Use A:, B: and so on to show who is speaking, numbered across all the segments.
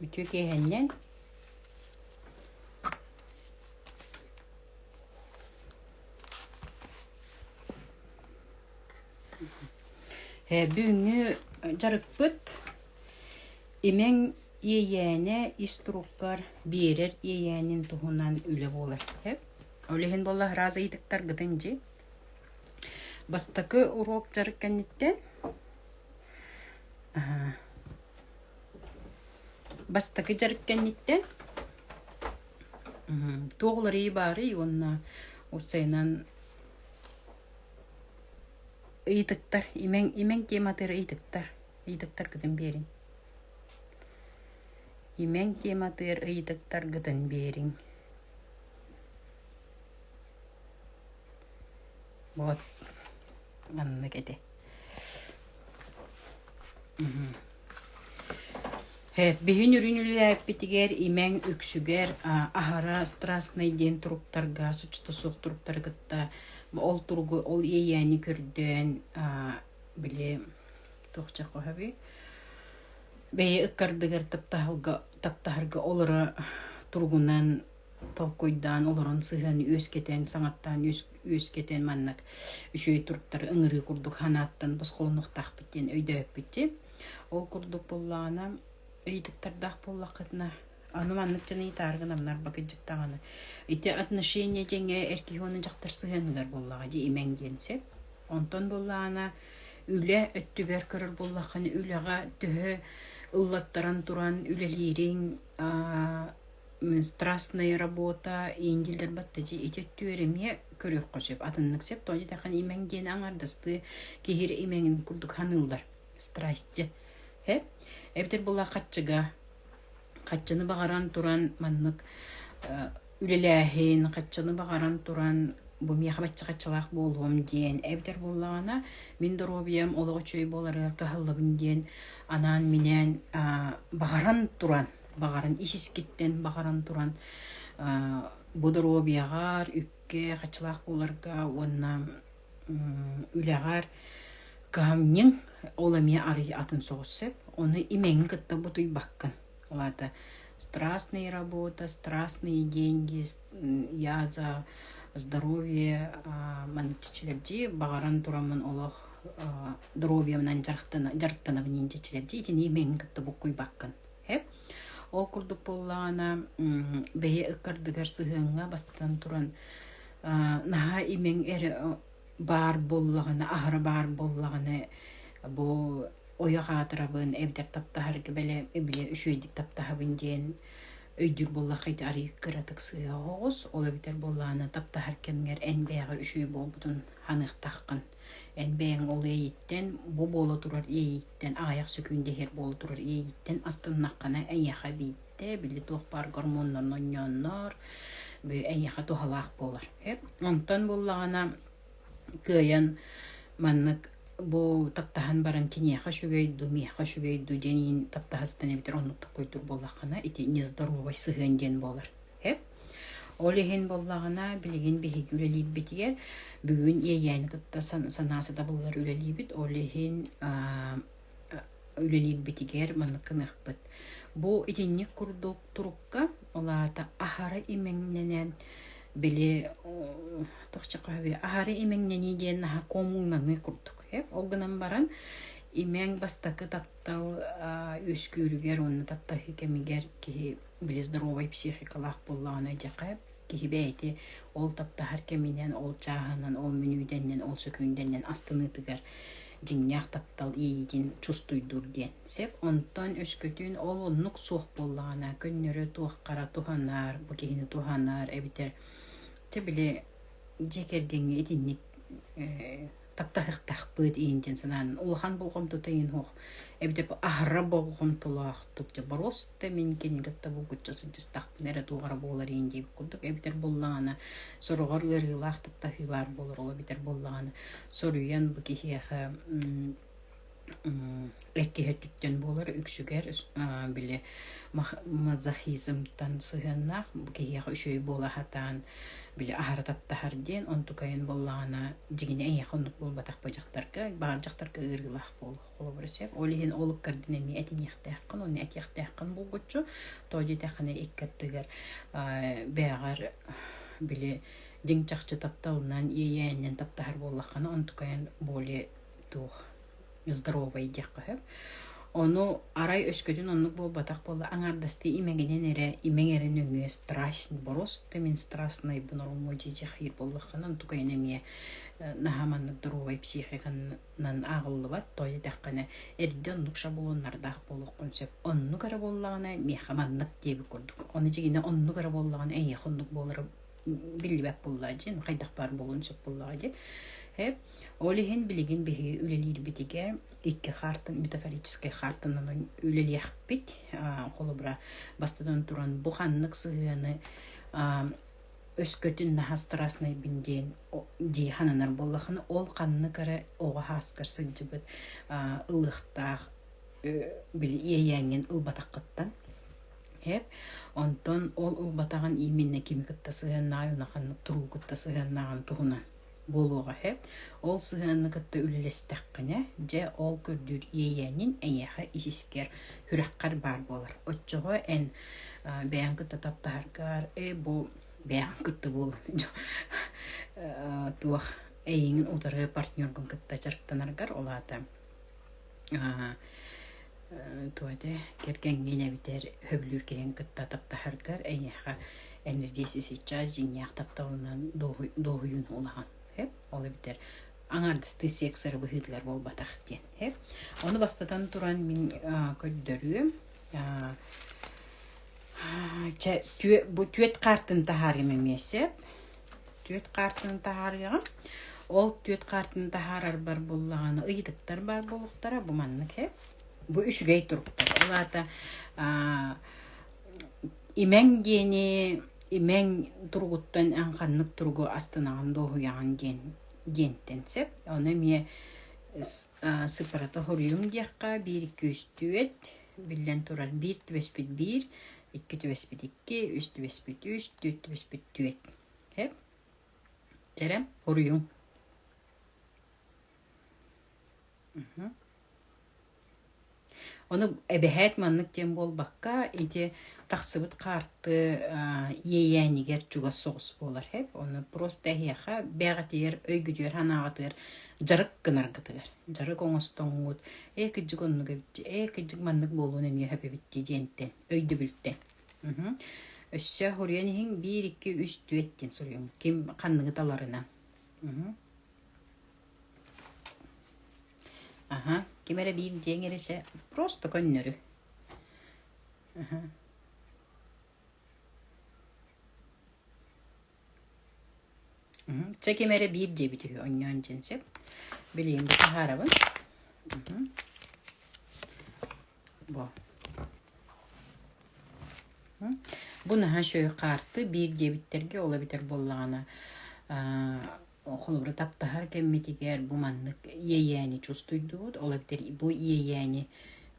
A: Үтүө киэһэннэн. Бүгүҥҥү дьарыкпыт имэҥ иэйээнэ ис туруккар биэрэр иэйээнин туһунан үлэ буолар. Ол иһин буолла араас ыйытыктаргытын дьи. Бастакы уруок дьарык кэнниттэн Бастакы дьарык кэнниттэн туох уларыйыы баарый уонна уопсайынан ыйытыктар имэҥ имэҥ тематыгар ыйытыктар ыйытыктаргытын биэриҥ имэҥ тематыгар ыйытыктаргытын биэриҥ Вот маннык этэ. Биһин үрүн үлэлээппитигэр имэҥ үксүгэр аһара страстный диэн туруктарга, соччото суох туруктары кытта ол туругу, ол иэйээни көрдөөн били туох дьэ бэйэ ыккардыгар таптаһарга, таптаһарга олоро туругунан толкуйдаан олорон сыһыаны үөскэтэн, саҥаттаан үөскэтэн маннык үчүгэй туруктары ыҥырыы курдук санааттан босхолонуохтаахпыт диэн өйдөөппүт дии. Ол курдук буоллаҕына, ыйытыктардаах буоллаххытына, аны маннык дьон ыйытаары гынамнар бакыдьык даҕаны. Ити отношение дьиҥэ эр киһи уонна дьахтар сыһыаныгар буоллаҕа дии имэҥ диэн сөп. Онтон буоллаҕына, үлэ өттүгэр көрөр буоллаххына, үлэҕэ төһө ыллаттаран туран үлэлиириҥ страстная работа ииндилэр баттажы ити өттүгэр эмиэ көрүөххэ сөп атыннык сөп тоҕо диэтэххэ имэҥ диэн аҥардастыы киһи имэҥин курдук ханыыллар страсти э эбэтэр була хаччыга хаччыны баҕаран туран маннык үлэлээһин хаччыны баҕаран туран бу миэхэ бачча хаччылаах буолуом диэн эбэтэр буоллаҕына мин доруобуйам олох үчүгэй буоларыгар кыһаллабын диэн анаан-минээн баҕаран туран баҕаран ис-искиттэн баҕаран туран бу доруобуйаҕар, үпкэ хаччылаах буоларга уонна үлэҕэр кыһамньыҥ ол эмиэ арыый атын соҕус сөп. Ону имэҥин кытта бутуйбаккын. Ол аата страстная работа, страстные деньги, я за здоровье маннык чичилэрдии баҕаран тураммын олох доруобуйабынан дьарыктанабын диэн чичилэрдии итини имэҥин кытта буккуйбаккын. Ол курдук буоллаҕына, бэйэ ыккардыгар сыһыаҥҥа бастатан туран наһаа имэҥ эрэ баар буоллаҕына, аһара баар буоллаҕына, бу ойох аатырабын эбэтэр таптаһарга бэлэ били үчүгэйдик таптаһабын диэн өйдүүр буоллахха ити арыый кыратык сыыһа оҕус, ол эбэтэр буоллаҕына таптаһар кэмҥэр эн бэйэҕэр үчүгэй буолбутун ханыахтааххын. Эн бэйэҥ ол иэйииттэн, бу буола турар иэйииттэн, аҕыйах сөкүүндэ иһэр буола турар иэйииттэн астыннаххына эйиэхэ биирдэ, били туох баар гормоннарын онньооннор, эйиэхэ туһалаах буолар. Онтон буоллаҕына кыайан маннык бу таптаһан баран киниэхэ үчүгэй дуу, миэхэ үчүгэй дуу диэн иин таптаһа сытан эбэтэр оннук таккойдуур буоллаххына ити нездоровай сыһыан диэн буолар. Ол иһин буоллаҕына, билигин биһиги үлэлиирбитигэр бүгүн иэйээни кытта санаа сатабылыгар үлэлиибит. Ол иһин үлэлиирбитигэр маннык гыныахпыт. Бу итинник курдук турукка, ол аата аһара имэҥнэнэн, били аһара имэҥнэнии диэн наһаа коммунаныы курдук. Ол гынан баран имэҥ бастакы таптал үөскүүрүгэр уонна таптаһыы кэмигэр киһи били здоровай психикалаах буоллаҕына дьэхэ киһи бэйэти ол таптаһар кэминэн, ол чааһынан, ол мүнүүдэннэн, ол сөкүүндэннэн астыныытыгар дьиҥнээх таптал иэйиитин чувствуйдуур диэн сөп. Онтон өскөтүн ол оннук суох буоллаҕына, көннөрү туоххара туһанар, бу киһини туһанар эбэтэр чэ били дьиэ кэргэҥҥэ итинник таптаһыахтаахпыт иин диэн санаан улахан болҕомтото иин суох эбэтэр аһара болҕомтолоохтук дьэ боруоста мин кинини кытта булгуччу сылдьыстахпына эрэ туох эрэ буолар иин диэбит курдук эбэтэр буоллаҕына сороҕор ыарыылаах таптаһыы баар буолар ол эбэтэр буоллаҕына соруйан бу киһиэхэ. Иккиһэ өттүттэн буолар үксүгэр били мазохизмтан сыһыаннаах бу киһиэхэ үчүгэй буола сатаан били аһара таптаһар диэн онтукайын буоллаҕына дьиҥинэ эйиэхэ оннук буолбатах бу дьахтарга баҕар дьахтарга ыарыылаах буолуо холобура сөп ол иһин ол ыккардын эмиэ этиниэхтээххин уонна этиэхтээххин булгуччу тоҕо диэтэххинэ икки аттыгар бэйэҕэр били дьиҥ чахчы тапталынан иэйээнинэн таптаһар буоллаххына онтукайын более туох здоровай диэххэ сөп. Ону арай өскөтүн оннук буолбатах буолла аҥаардастыы имэҥинэн эрэ имэҥ эрэ нөҥүө страсть просто мин страстнайбын оромуо дьиэ хайыр буоллаххына онтукайын эмиэ наһаа маннык здоровай психиканан ааҕыллыбат тоҕо диэтэххинэ эрдэ оннук шаблоннардаах буолуоххун сөп оннук эрэ буоллаҕына миэхэ маннык диэбит курдук ону дьиҥинэ оннук эрэ буоллаҕына эйиэхэ оннук буолара биллибэт буоллаҕа дьин хайдах баар буолуон сөп буоллаҕа дии Ол иһин билигин биһиги үлэлиирбитигэр икки хаартан метафорическай хаартанан үлэлиэхпит. Холобура, бастатан туран, бу ханнык сыһыаны өскөтүн наһаа страстнайбын диэн дии сананар буоллахына, ол ханнык эрэ оҕо сааскар сылдьыбыт ылыахтаах били иэйээҥҥин ылбатаххыттан Эп. Онтон ол ылбатаҕын именно кими кытта сыһыаннааҕый уонна ханнык туругу кытта сыһыаннааҕын туһунан буолуоҕа сөп. Ол сыһыаны кытта үлэлэстэххинэ, дьэ, ол көрдүүр иэйээнин эйиэхэ ис-искэр, сүрэххэр баар буолар. Оччоҕо эн бэйэҥ кытта таптаһаргар, ээ бу бэйэҥ кытта буолан туох эйигин утары партнергун кытта дьарыктанаргар, ол аата туох этэ кэргэҥҥин эбэтэр сөбүлүүр киһиҥ кытта таптаһаргар эйиэхэ эн здесь и сейчас дьиҥнээх тапталынан дуоһуйууну улахан сөп ол эбэтэр аҥаардастыы секс эрэ быһыытыгар буолбатах диэн сөп ону бастатан туран мин көрдөрүөм чэ бу түөт хаартын таһаарыам эмиэ сөп түөт хаартыны таһаарыаҕым. Ол түөт хаартыны таһаарарбар буллаҕына ыйытыктар баар буолуохтара. Бу маннык ээ. Бу үчүгэй туруктар. Ол аата имэҥ диэни имэҥ туругуттан эн ханнык туругу астынаҕын дуоһуйаҕын диэн диэнтэн сөп. Ону эмиэ сыппарата хоруйум диэххэ биир икки үс түөт биллэн турар биир түбэспит биир икки түбэспит икки үс түбэспит үс түөрт түбэспит түөт Эп. Чэрэ, хоруйуҥ. Ону эбэһээт маннык диэн буолбакка, ити тахсыбыт хаарты иэйээнигэр чугас соҕус буолар эп. Ону просто эһиэхэ бэҕэтигэр, өйгүтүгэр, санааҕытыгар дьарык гынаргытыгар. Дьарык оҥостоҥҥут, ээ кырдьык оннук эбит, ээ кырдьык маннык буолуон эмиэ сөп эбит диэнтэн, өйдөбүлтэн. Өссө суруйан иһиҥ биир, икки, үс, түөрт диэн суруйуҥ. Ким ханныгы таларынан. Аха, ким эрэ биир диэҥ эрэ чэ, просто көннөрү. Аха. Чэ ким эрэ биир диэбит үһү онньоон дьин сөп. Билигин бу таһаарабын. Бу. Бу наһаа үчүгэй хаарты биир диэбиттэргэ ол эбэтэр буоллаҕына холобура таптаһар кэммитигэр бу маннык иэйээни чувствуйдубут, ол эбэтэр бу иэйээни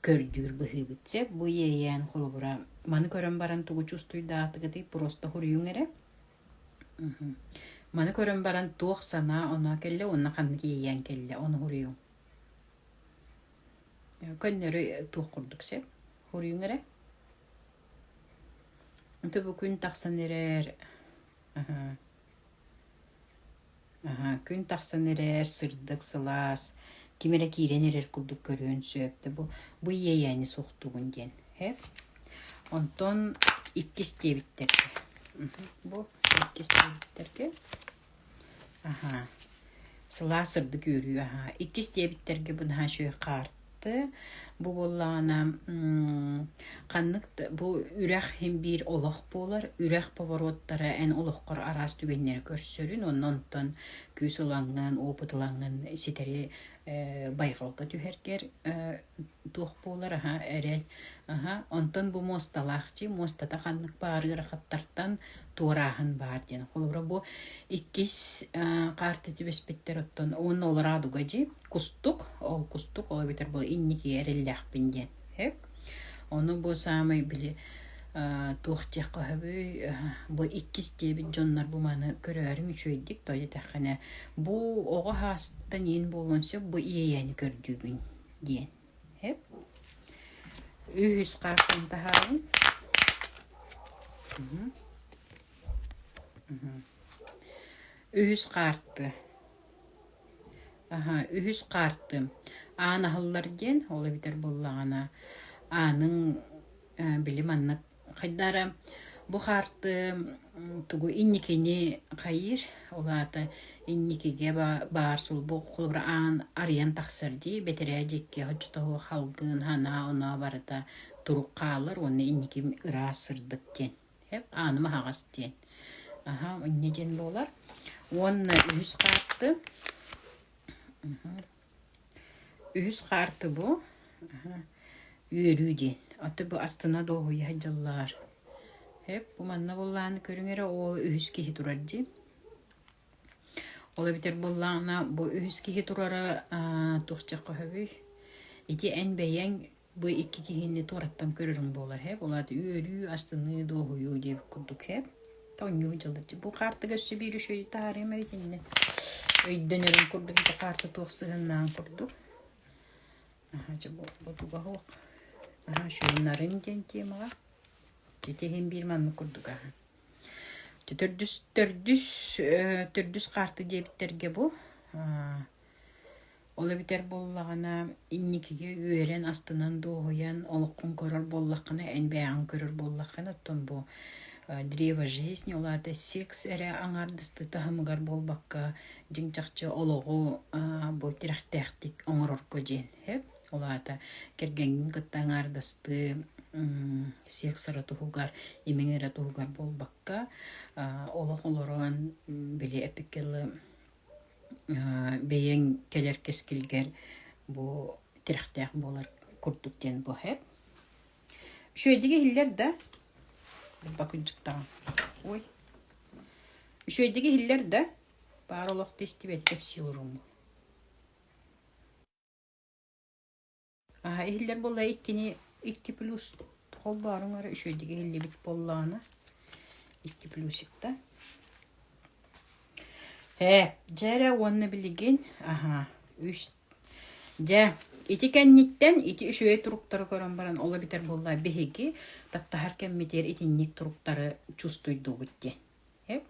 A: көрдүүр быһыыбыт сөп. Бу иэйээн холобура маны көрөн баран тугу чувствуйдаатыгытый просто суруйуҥ эрэ. Маны көрөн баран туох санаа оноо кэллэ уонна ханнык иэйээн кэллэ ону суруйуҥ. Көннөрү туох курдук сөп. Суруйуҥ эрэ. Ити бу күн тахсан эрэр Аһаа. Аһаа, күн тахсан эрэр, сырдык, сылаас, ким эрэ киирэн эрэр курдук көрүөн сөп. Да бу, бу иэйээни суохтуугун диэн. Һэ? Онтон иккис диэбиттэргэ. Бу иккис диэбиттэргэ. Аһаа. Сылаас сырдык үөрүү аһаа. Иккис диэбиттэргэ бу наһаа үчүгэй хаарты. Бу буоллаҕына ханнык да бу үрэх иһин биир олох буолар. Үрэх повороттара эн олоххор араас түгэннэри көрсөрүн, уонна онтон күүс ылаҥҥын, опыт ылаҥҥын ситэри байҕалга түһэргэр туох буолар аһа эрэл аһа онтон бу муосталаах дьиэ муостата ханнык баар ыарахаттартан туорааһын баар диэн холобура бу иккис хаарты түбэспиттэр оттон уонна ол радуга дьиэ кустук ол кустук ол эбэтэр бу инники эрэллээхпин диэн сөп ону бу саамай били туох диэххэ сөбүй бу иккис диэбит дьоннор бу маны көрөөрүҥ үчүгэйдик то диэтэххинэ бу оҕо хаастан иин буолуон сөп бу иэйээни көрдүүгүн диэн сөп үһүс хаартан таһаарыҥ үһүс хаарты Аһа, үһүс хаартым аан аһыллар диэн, ол эбэтэр буоллаҕына ааныҥ били маннык хайдах эрэ бу хаарты тугу инникини хайыыр, ол аата инникигэ баар суол холобура аан арыйан тахсар дии, бэтэрээ диэки оччотооҕу халгын, санаа-оноо барыта турук хаалар уонна инники ыраас сырдык диэн. Эп ааным аһаҕас диэн. Аһа, инньэ диэн буолар. Уонна үһүс хаарты. Үһүс хаарты бу. Үөрүү диэн. Аты бу астына дуоһуйа сылдьаллар. Эп бу манна буоллааны көрүҥ эрэ ол үһүс киһи турар дии. Ол эбэтэр буоллаҕына бу үһүс киһи турара туох диэххэ сөбүй? Ити эн бэйэҥ Бу икки киһини туораттан көрөрүҥ буолар һэ, ол аата үөрүү, астыныы, дуоһуйуу диэбит курдук һэ. Тоҥньуу дьаллаччы. Бу хаартыга өссө биир үчүгэй таһаарыам эрэ итиннэ. Өйдөнөрүм курдук ити хаарты туох сыһыаннаан курдук. Аха, чэ бу бу туга суох. Аха, үчүгэй диэн темаҕа. Ити иһин биир маннык курдук аха. Төрдүс төрдүс төрдүс хаарты диэбиттэргэ бу Ол эбэтэр буоллаҕына, инникигэ үөрэн, астынан, дуоһуйан олоххун көрөр буоллаххына, эн бэйэҕин көрөр буоллаххына, оттон бу древо жизни, ол аата секс эрэ аҥаардастыы таһымыгар буолбакка, дьиҥ-чахчы олоҕу бу тирэхтээхтик оҥорорго диэн сөп. Ол аата кэргэҥҥин кытта аҥаардастыы секс эрэ туһугар, имэҥ эрэ туһугар буолбакка, олох олорон били эппиккэ дылы бэйэҥ кэлэр кэскилгэр бу тирэхтээх буолар курдук диэн бу сөп. Үчүгэйдик иһиллэр да? Бакынчыктаҕын. Ой. Үчүгэйдик иһиллэр да? Баар олохто истибэт кэпсии олорумму. Аһа иһиллэр буолла иккини икки плюс холбооруҥ эрэ үчүгэйдик иһиллибит буоллаҕына икки плюсикта. Ээ, дьэ эрэ уонна билигин аһа үс дьэ ити кэнниттэн ити үчүгэй туруктары көрөн баран ол эбэтэр буолла биһиги таптаһар кэммитигэр итинник туруктары чувствуйдуубут диэн. Ээ,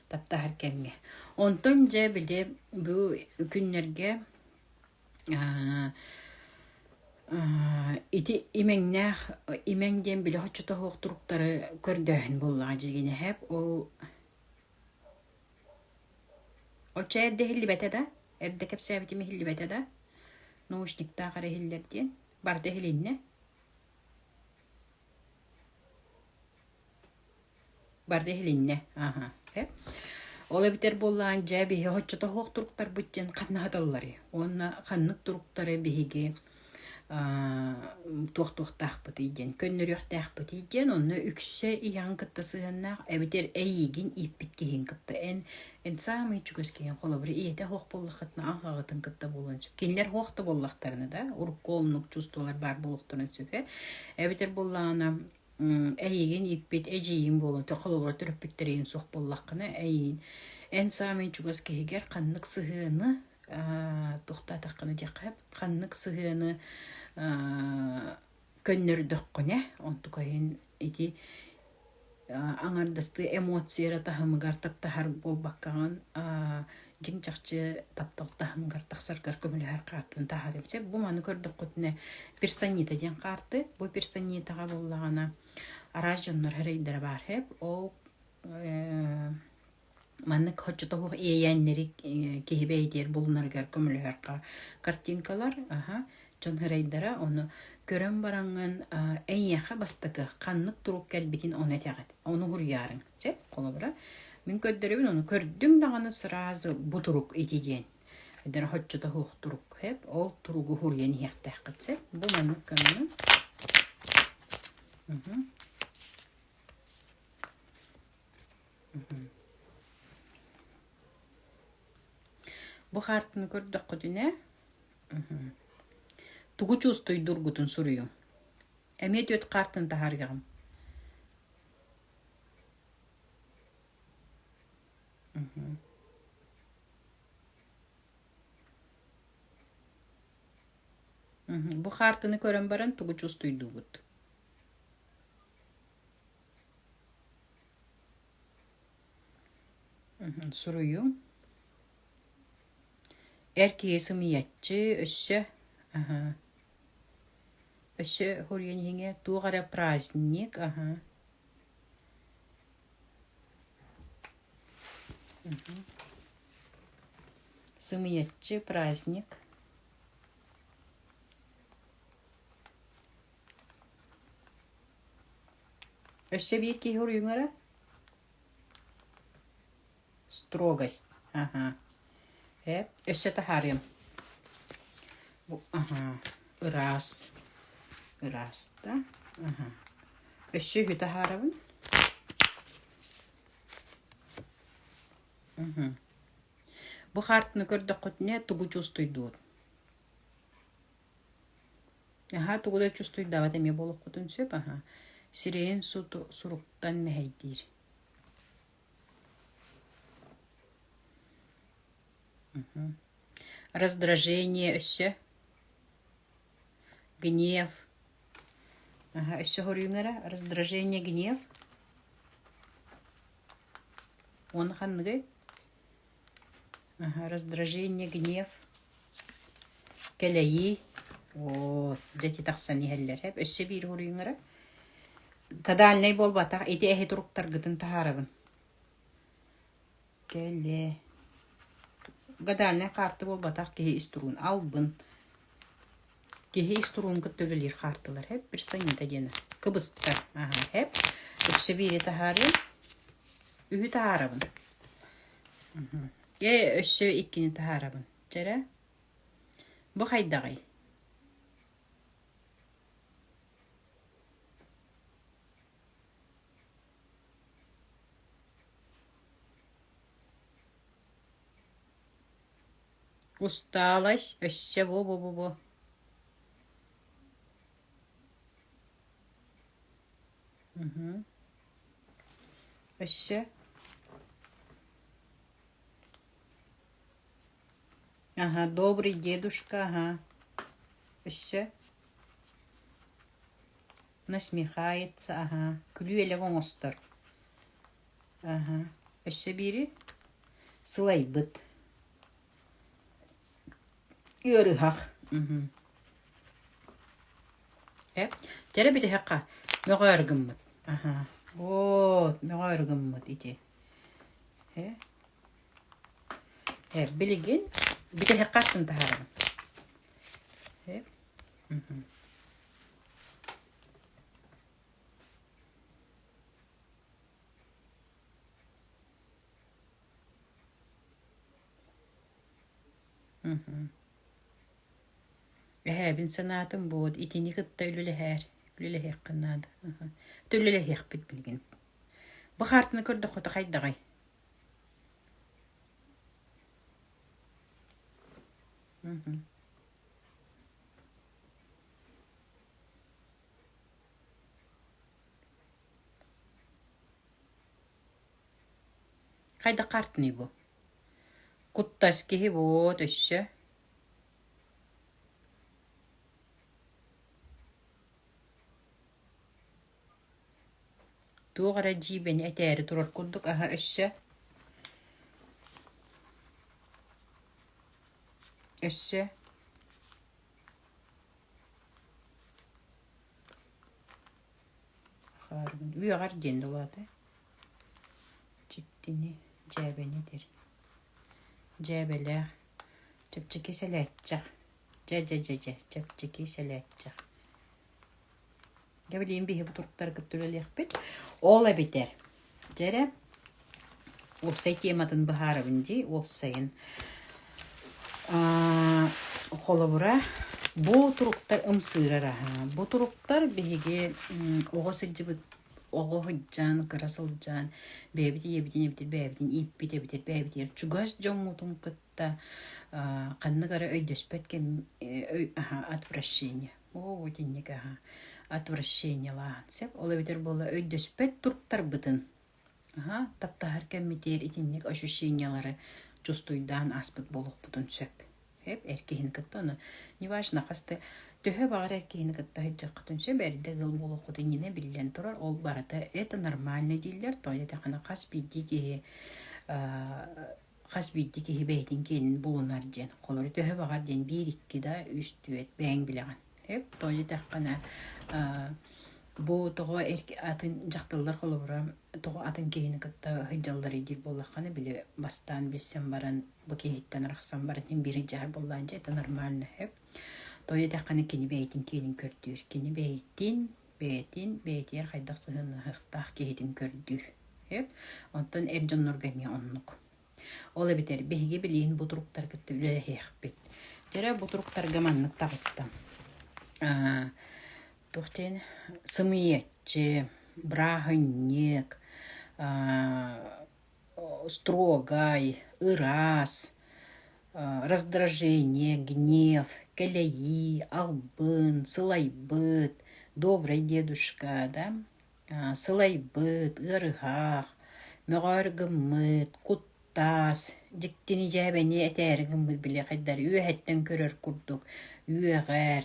A: таптаһар кэмҥэ. Онтон дьэ били бу күннэргэ Ити имэҥнээх имэҥ диэн били оччото суох туруктары көрдөөһүн буоллаҕа дьигинэһэп ол оччо эрдэ иһиллибэтэ да эрдэ кэпсээбитим иһиллибэтэ да наушниктаах эрэ иһиллэр диэн барыта иһилиннэ Барда иһилиннэ. Аха. Ол эбитэр буоллаан дьэ биһи оччото суох туруктарбыт диэн ханна сыталларый? Уонна ханнык туруктары биһиги туох-туохтаахпытый диэн, көннөрүөхтээхпитий диэн, онно үксэ ийэҕин кытта сыһыаннаах эбэтэр эйиигин ииппит киһин кытта эн эн саамай чугас киһин холобура ийэтэ суох буоллаххытына аҕаҕытын кытта буолуон сөп. Кинилэр суох да буоллахтарына да, урукку оннук чувстволар баар буолуохтарын сөп ээ. Эбэтэр буоллаҕына эйигин ииппит эдьиийиҥ буолуон холобура төрөппүттэриҥ суох буоллаххына эйигин эн саамай чугас киһигэр ханнык сыһыаны туохтаатаххына диэххэ ханнык сыһыаны көннөрдөххүнэ онтукайын ити аҥардастыы эмоция эрэ таһымыгар таптаһар буолбаккаҕын дьиҥ-чахчы таптал таһымыгар тахсаргар көмөлөһөр хаартыны таһаарыам сөп. Бу маны көрдөххүтүнэ персонита диэн хаарты. Бу персонитаҕа буоллаҕына араас дьоннор эрэйдэрэ баар хэп. Ол маннык хоччотоһуох иэйээннэри киһи бэйэтигэр булунарыгар көмөлөһөр картинкалар. Аха. Дьон ырайдара ону көрөн бараҥҥын эйиэхэ бастакы ханнык турук кэлбитин ону этэҕит. Ону уһуруйаарыҥ. Сөп, холобура, мин көрдөрөбүн, ону көрдүҥ даҕаны сразу бу турук ити диэн. Эдэр хоччото суох турук сөп, ол туругу уһуруйан иһиэхтээххит сөп. Бу маннык гынным. Бу хаартыны көрдөххүтүнэ, тугу чувствуйдуургутун суруйуҥ. Эмиэ түөрт хаартыны таһаарыаҕым. Бу хаартыны көрөн баран тугу чувствуйдуугут? Суруйуҥ. Эр киһи сымыйаччы, өссө аһа өссө хоруйан иһиҥэ туох эрэ праздник аһа Сымыйаччы праздник. Өссө биир киһи уруйуҥара? Строгость. Аһа. Э, өссө таһаарыам. Бу аһа. Ыраас. Ыраас да. Аһа. Өссө үһү таһаарабын. Мгм. Бу хаартыны көрдөххүтүнэ тугу чувствуйдуур? Аһаа, тугу да чувствуйдаабат эмиэ буолуоххутун сөп, аһаа. Сирэйин суруктан мэһэйдиир. Раздражение өссө. Гнев. Аһа, өссө хоруйуҥ эрэ. Раздражение, гнев. Уонна ханныгый? Аһа, раздражение, гнев. Кэлэйии. Оо, дьэ ити тахсан иһэллэр. Эп өссө биир хоруйуҥ эрэ. Тотальнай буолбатах, ити эһи туруктаргытын таһаарабын. Кэлэ. Гадальнай хаарты буолбатах киһи ис туруун албын. Киһи ис туруун кытта үлэлиир хаартылар. Хэп персонита диэн. Кыбыстар. Аха, хэп. Өссө биири таһаарыам. Үһү таһаарабын. Э, өссө иккини таһаарабын. Чэрэ. Бу хайдаҕый? Усталость өссө бу-бу-бу-бу Өссө Ага, добрый дедушка, ага. Өссө Насмехается, ага. Күлүү-элэк оҥостор. Аһа. Өссө биири сылайбыт. Ыарыһах. Мгм. Э, чэрэ бүтэһэххэ мөҕөөр гыммыт. Аһа. Оо, мөҕөөр гыммыт ити. Э, э билигин бүтэһэххэ аттын таһаарабын. Э. Мгм. Эһээбин санаатым буот итини кытта үлэлэһээр, үлэлэһиэххин наада. Үлэлэһиэхпит билигин. Бу хаартыны көрдөххө хайдаҕай? Хайдах хаартыный бу? Куттас киһи буот өссө. Туох эрэ дьиибэни этээри турар курдук аһа өссө. Өссө. Үөҕэр диэн дулаата. Дьиктини, дьээбэни этэр. Дьээбэлээх, чэпчэки сэлээччэх. Дьэ, дьэ, дьэ, дьэ, чэпчэки сэлээччэх. Дьэ, билигин биһи бу туруктары кытта үлэлиэхпит. Ол эбитэр, дьэ эрэ, уопсай тематын быһаарабын дии, уопсайын. Холобура, бу туруктар ымсыырар аһа. Бу туруктар биһиги оҕо сылдьыбыт оҕо сылдьан, кыра сылдьан, бэйэбит ийэбитин эбэтэр бэйэбитин ииппит эбэтэр бэйэбитигэр чугас дьоммутун кытта ханнык эрэ өйдөспөт кэм отвращение. Оо, итинник аһа отвращениелааһын сөп. Ол эбэтэр буола өйдөспөт туруктарбытын аһа таптаһар кэммитигэр итинник ощущениелары чувствуйдаан ааспыт буолуохпутун сөп. Сөп эр киһини кытта ону неважно хас да төһө баҕар эр киһини кытта сылдьыаххытын сөп эрдэ ыал буолуоххут иннинэ биллэн турар ол барыта это нормально дииллэр тоҕо диэтэххинэ хас биирдии киһи хас биирдии киһи бэйэтин киэнин булунар диэн. Холобур, төһө баҕар диэн биир, икки да, үс, түөрт бэйэҥ билэҕин. Сөп, тоҕо диэтэххинэ, бу тоҕо атын дьахталлар холобура тоҕо атын киһини кытта сылдьалларый диир буоллаххына, били бастаан билсэн баран бу киһиттэн арахсан баран иһин биир сылдьыһар буоллаҕын дьэ это нормально сөп. Тоҕо диэтэххинэ кини бэйэтин киэнин көрдүүр. Кини бэйэтин бэйэтин бэйэтигэр хайдах сыһыаннаһыахтаах киһитин көрдүүр. Сөп? Онтон эр дьоннорго эмиэ оннук. Ол эбэтэр биһиги билигин бу туруктары кытта үлэлэһиэхпит. Дьэрэ бу туруктарга маннык таҕыста. Туох диэн сымыйыаччы, бырааһынньык, строгай, ыраас, раздражение, гнев, кэлэйии, албын, сылайбыт, добрый дедушка, да, сылайбыт, ыарыһах, мөҕөөр гыммыт, куттаас, дьиктини дьээбэни этээри гыммыт били хайдах үөһэттэн көрөр курдук үөҕэр,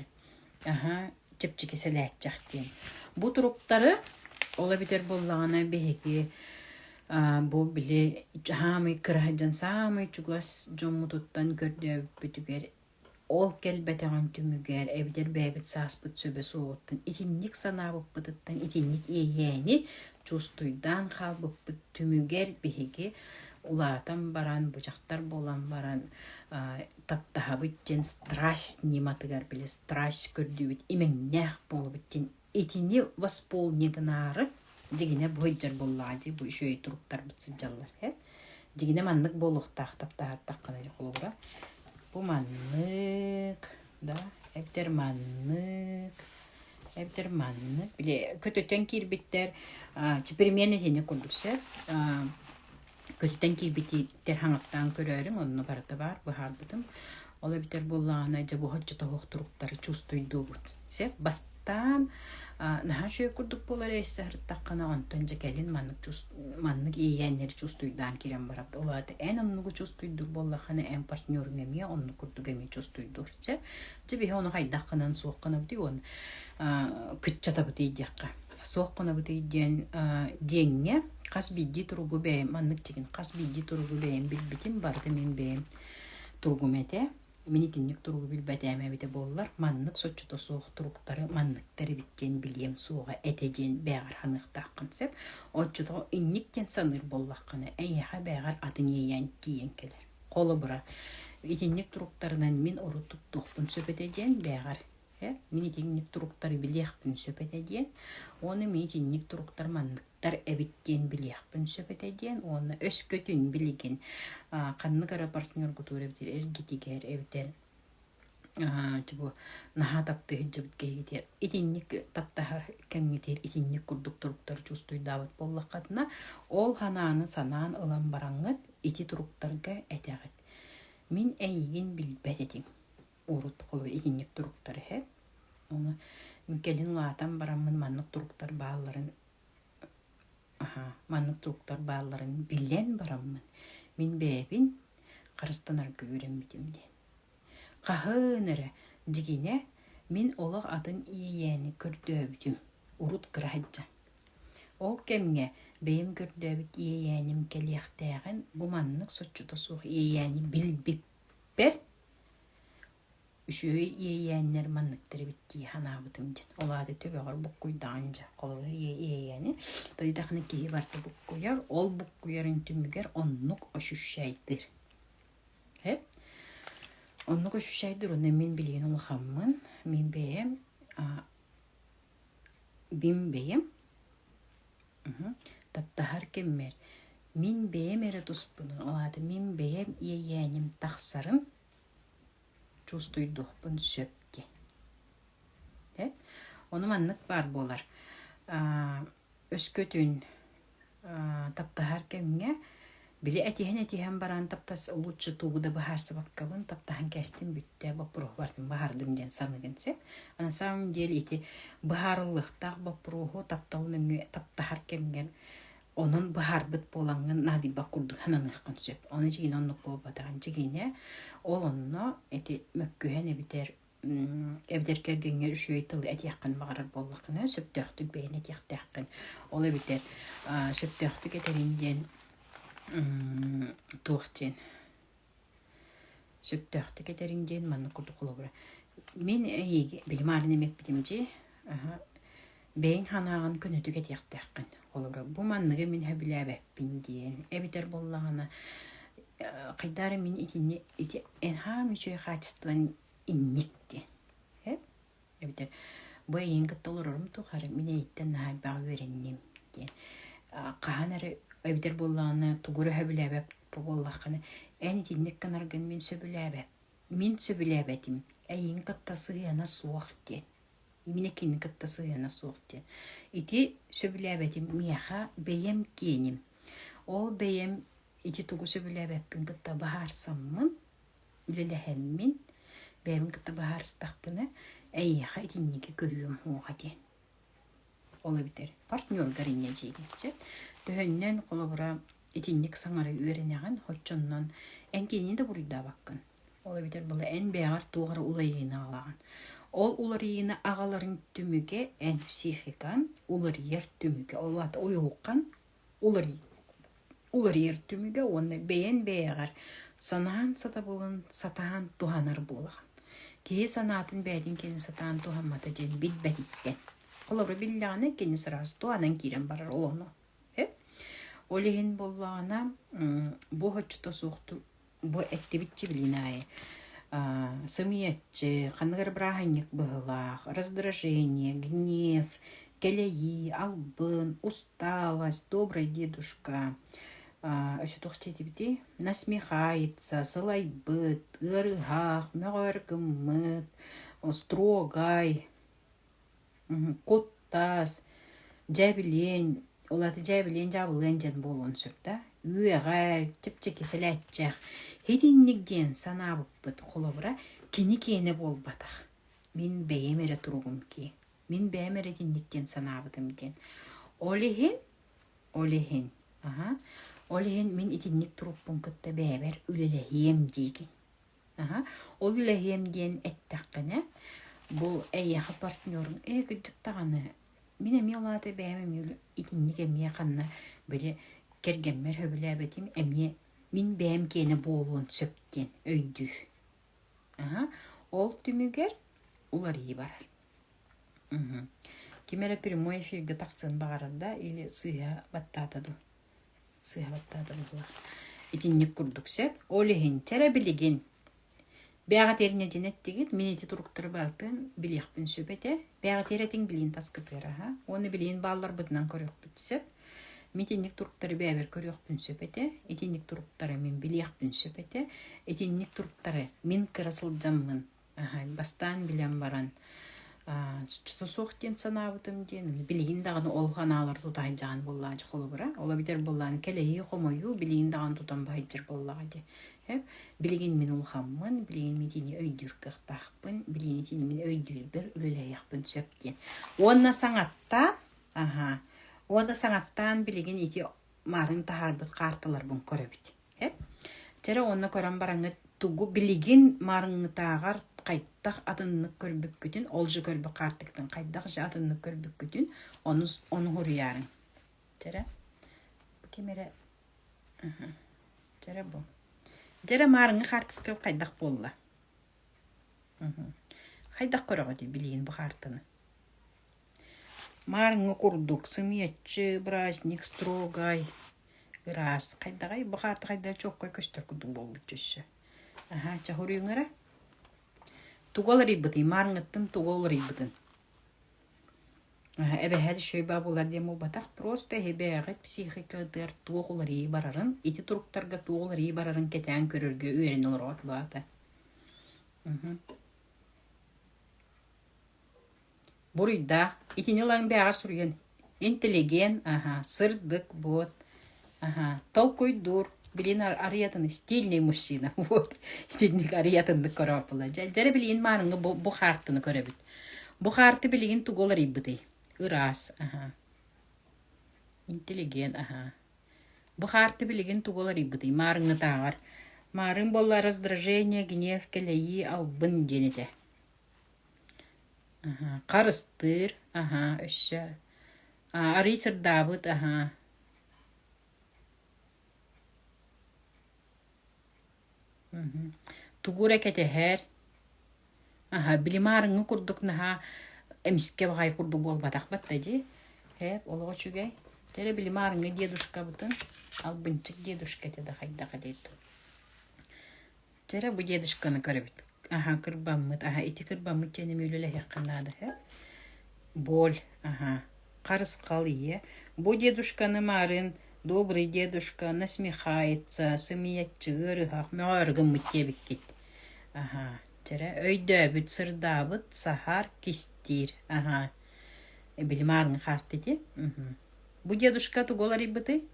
A: аһа, чэпчэки сэлээччэх диэн. Бу туруктары ол эбэтэр буоллаҕына биһиги бу били саамай кыра сылдьан саамай чугас дьоммутуттан көрдөөбүппүтүгэр ол кэлбэтэҕин түмүгэр эбэтэр бэйэбит сааспыт сөбө суоҕуттан итинник санаабыппытыттан итинник иэйээни чуустуйдаан хаалбыппыт түмүгэр биһиги улаатан баран бу дьахтар буолан баран таптаһабыт диэн страсть ньыматыгар били страсть көрдүүбүт имэҥнээх буолабыт диэн итини восполни гынаары дьигинэ бу сылдьар буоллаҕа дии бу үчүгэй туруктарбыт сылдьаллар э дьигинэ маннык буолуохтаах таптаһаттаххына холобура бу маннык да эбэтэр маннык эбэтэр маннык били көтөтөн киирбиттэр примерно итини курдук сөп Көтүтэн киирбититтэр хаҥаттаан көрөөрүҥ, онно барыта баар, быһаарбытым. Ол эбэтэр буоллаҕына, дьэ бу оччотооҕу туруктары чувствуйдуубут. Сөп, бастаан наһаа үчүгэй курдук буолар эссе сырыттаххына, онтон дьэ кэлин маннык маннык иэйээннэри чувствуйдаан киирэн барабыт. Ол аата эн оннугу чувствуйдуур буоллаххына, эн партнеруҥ эмиэ оннук курдук эмиэ чувствуйдуур. Сөп, дьэ биһи ону хайдах гынан суох гынабытый уонна кыччатабытый диэххэ. Суох гынабытый диэн диэҥҥэ Хас биирдии туругу бэйэм маннык дьигин хас биирдии туругу бэйэм билбитим барыта мин бэйэм туругум этэ. Мин итинник туругу билбэтээм эбитэ буоллар, маннык соччото суох туруктары манныктар эбит диэн билиэм суоҕа этэ диэн бэйэҕэр саныахтааххын сөп. Оччотоҕо инник диэн саныыр буоллаххына, эйиэхэ бэйэҕэр атын иэйээн тиийэн кэлэр. Холобура, итинник туруктарынан мин урут туттуохпун сөп этэ диэн бэйэҕэр Мин итинник туруктары билиэхпин сөп этэ диэн уонна мин итинник туруктар манныктар эбит диэн билиэхпин сөп этэ диэн уонна өскөтүн билигин ханнык эрэ партнергутугар эбэтэр эргитигэр эбэтэр бу наһаа таптыы сылдьыбыт киһигитигэр итинник таптаһар кэмҥитигэр итинник курдук туруктары чувствуйдаабыт буоллаххытына ол санааны санаан ылан бараҥҥыт ити туруктарга этэҕит мин эйигин билбэт этим урут холобур итинник туруктар үһү. Ону кэлин улаатан бараммын маннык туруктар баалларын аһаа маннык туруктар баалларын билэн бараммын мин бэйэбин харыстанарга үөрэммитим диэн. Хаһан эрэ дьигинэ мин олох атын иэйээни көрдөөбүтүм урут кыра сылдьан. Ол кэмҥэ бэйэм көрдөөбүт иэйээним кэлиэхтээҕин бу маннык соччото суох иэйээни билбиппэр Үчүгэй иэйээннэр манныктар эбит дии санаабытым дьин. Ол аата төбөҕөр буккуйдаҕын дьэ. Холобур иэйээни тойдахына киһи барыта буккуйар, ол буккуйарын түмүгэр оннук ощущайдыыр. Оннук ощущайдыр уонна мин билигин улахаммын, мин бэйэм бим бэйэм таптаһар кэммэр мин бэйэм эрэ туспунан, ол аата мин бэйэм иэйээним тахсарын чувствуйдуохпун сөп диэн. Ону маннык баар буолар. Өскөтүн таптаһар кэмҥэ били этиһэн-этиһэн баран таптас лучше тугу да быһаарсыбаккабын таптаһан кээстим бүттэ боппуруоһу бардым быһаардым диэн саныгын сөп. А на самом деле ити быһаарыллыахтаах боппуруоһу таптал нөҥүө таптаһар кэмҥэр онон быһаарбыт буолаҥҥын наадыйбат курдук сананыаххын сөп. Ону дьиҥинэ оннук буолбатаҕын дьиҥинэ ол онно ити мөккүһэн эбитэр эбэтэр кэргэҥҥэр үчүгэй тылы этиэххин баҕарар буоллаххына, сөптөөхтүк бэйэни этиэхтээххин. Ол эбэтэр сөптөөхтүк этэрин диэн туох диэн сөптөөхтүк этэриҥ диэн маннык курдук холобура. Мин эйиги били маарын эми эппитим дии бэйэҥ санааҕын көнөтүк этиэхтээххин. Холобура, бу манныгы мин сөбүлээбэппин диэн эбэтэр буоллаҕына хайдах эрэ мин итини ити эн хаам үчүгэй хаачыстыбан инник диэн. Эп? Эбэтэр бу эйигин кытта олорорум тухары мин эйиттэн наһаа элбэҕи үөрэнним диэн. Хаһан эрэ эбэтэр буоллаҕына тугу эрэ сөбүлээбэт буоллаххына эн итинник гынаргын мин сөбүлээбэп мин сөбүлээбэтим эйигин кытта сыһыана суох диэн. Именно кинини кытта сыһыана суох диэн. Ити сөбүлээбэтим миэхэ бэйэм киэним. Ол бэйэм ити тугу сөбүлээбэппин кытта быһаарсаммын, үлэлэһэммин, бэйэбин кытта быһаарыстахпына, эйиэхэ итинниги көрүөм суоҕа диэн. Ол эбэтэр партнергар инньэ дьиэгин сөп. Төһөннөн холобура итинник саҥара үөрэнэҕин, оччоннон эн кинини да буруйдаабаккын. Ол эбэтэр была эн бэйэҕэр туох эрэ уларыйыыны аҕалаҕын. Ол уларыйыыны аҕаларын түмүгэ эн психикаҥ уларыйар түмүгэ. Ол аата уйулҕаҥ уларыйар түмүгэ уонна бэйэн бэйэҕэр санаан сатабылын сатаан туһанар буолаҕын. Киһи санаатын бэйэтин кини сатаан туһаммата диэн билбэтиттэн. Холобура биллэҕинэ кини сразу туһанан киирэн барар ол ону. Ол иһин буоллаҕына бу оччото суохтук Бу эттибитчи билин аайы сымыйаччы, ханнык эрэ бырааһынньык быһыылаах, раздражение, гнев, кэлэйии, албын, усталость, добрый дедушка, өссө туох диэтибитий, насмехается, сылайбыт, ыарыһах, мөҕөр гыммыт, строгай, Куттас, дьээбилиэн, ол аата дьээбилиэн дьаабылыан диэн буолуон сөп да. Үөҕэр, чэпчэки сэлээччэх. Итинник диэн санаабыппыт холобура кини киэнэ буолбатах. Мин бэйэм эрэ туругум киэҥ. Мин бэйэм эрэ итинник диэн санаабытым диэн. Ол иһин, ол иһин, аһа, ол иһин мин итинник турукпун кытта бэйэбэр үлэлэһиэм диигин. Аһа, ол үлэһиэм диэн эттэххинэ, бу эйиэхэ партнеруҥ ээ кырдьык даҕаны мин эмиэ ол аата бэйэм эмиэ итинник эмиэ ханна били кэргэммэр сөбүлээбэтим эмиэ мин бэйэм киэнэ буолуон сөп диэн өйдүүр. Аһа, ол түмүгэр уларыйыы барар. Ким эрэ прямой эфиргэ тахсыан баҕарар да или сыыһа баттаата дуу? Сыыһабаттаата быһыылаах. Итинник курдук сөп. Ол иһин чэрэ билигин бэҕэтиэр ньэдьин эттигит, мин ити туруктары барытын билиэхпин сөп этэ. Бэҕэтиэр этиҥ билиин таскытыар аһа. Уонна билиин баалларбытынан көрүөхпүт сөп. Мин итинник туруктары бэйэбэр көрүөхпүн сөп этэ. Итинник туруктары мин билиэхпин сөп этэ. Итинник туруктары мин кыра сылдьаммын Бастаан билэн баран соччото суох диэн санаабытым диэн билигин даҕаны ол санаалары тута сылдьаҕын буоллаҕа дьэ холобура ол эбэтэр буоллаҕына кэлэйии хомойуу билигин даҕаны тутан баһыйдьар буоллаҕа дии билигин мин улахаммын билигин мин итини өйдүүр кыахтаахпын билигин итини мин өйдүүрбэр үлэлэһиэхпин сөп диэн уонна саҥаттаан аһа уонна саҥаттаан билигин ити маарын таһаарбыт каарталарбын көрөбүт Эп. Чэрэ уонна көрөн бараҥҥыт тугу билигин маарыҥҥытааҕар хайдах атыннык көрбүккүтүн, ол же көрбүт хаартыгытын хайдах же атыннык көрбүккүтүн ону ону суруйаарыҥ. Чэрэ бу ким эрэ Чэрэ бу. Дьэрэ маарыҥҥы хаартыска хайдах буолла? Хайдах көрөҕүтүй билигин бу хаартыны? Маарыҥҥы курдук сымыйаччы, праздник строгай, ыраас. Хайдаҕай бу хаарты хайдах чуоккай көстөр курдук буолбут өссө. Аһаа, чэ хоруйуҥ эрэ. Тугу уларыйбытый? Маарыҥҥыттан тугу уларыйбытын? Эбэһээт үчүгэй баа буолар диэн буолбатах, просто эһи бэйэҕит психикаҕытыгар туох уларыйыы барарын, ити туруктарга туох уларыйыы барарын кэтээн көрөргө үөрэнэ олороҕут баата. Буруйдаах, итини ылан бэйэҕэ суруйан интеллигент, аһа, сырдык, вот, аһа, толкуйдуур, билин арыйатын стильный мужчина, вот, итинник арыйатыннык көрөөппүлэ. Дьэ, дьэрэ билигин маарыҥҥы бу, бу хаартыны көрөбүт. Бу хаарты билигин тугу уларыйбытый? Ыраас, аһа. Интеллигент, аһа. Бу хаарты билигин тугу уларыйбытый? Маарыҥҥытааҕар. Маарын буолла раздражение, гнев, кэлэйии, албын диэн этэ. Аһа, харыстыыр, аһа, өссө арый сырдаабыт, аһа. Тугу эрэ кэтэһэр, аһа, били маарыҥҥы курдук наһаа эмискэ баҕайы курдук буолбатах батта дии. Һээп, олох үчүгэй. Дьэ эрэ били маарыҥҥы дедушкабытын, албынчык дедушка этэ да хайдах этэй Дьэ эрэ бу дедушканы көрөбүт. Аһа, кырбаммыт. Аһа, ити кырбаммыт дьиэни эмиэ үлэлэһиэххэ наада һэ. Боль, аһа. Харысхал ийэ. Бу дедушканы маарыын добрый дедушка насмехается, сымыйаччы ыарыһах, мөҕөөрү гыммыт диэбиккит. Аһа, дьэ эрэ өйдөөбүт, сырдаабыт, саһар, кистиир. Аһа. Били маарыҥҥы хаарты ити. Бу дедушка тугу уларыйбытый?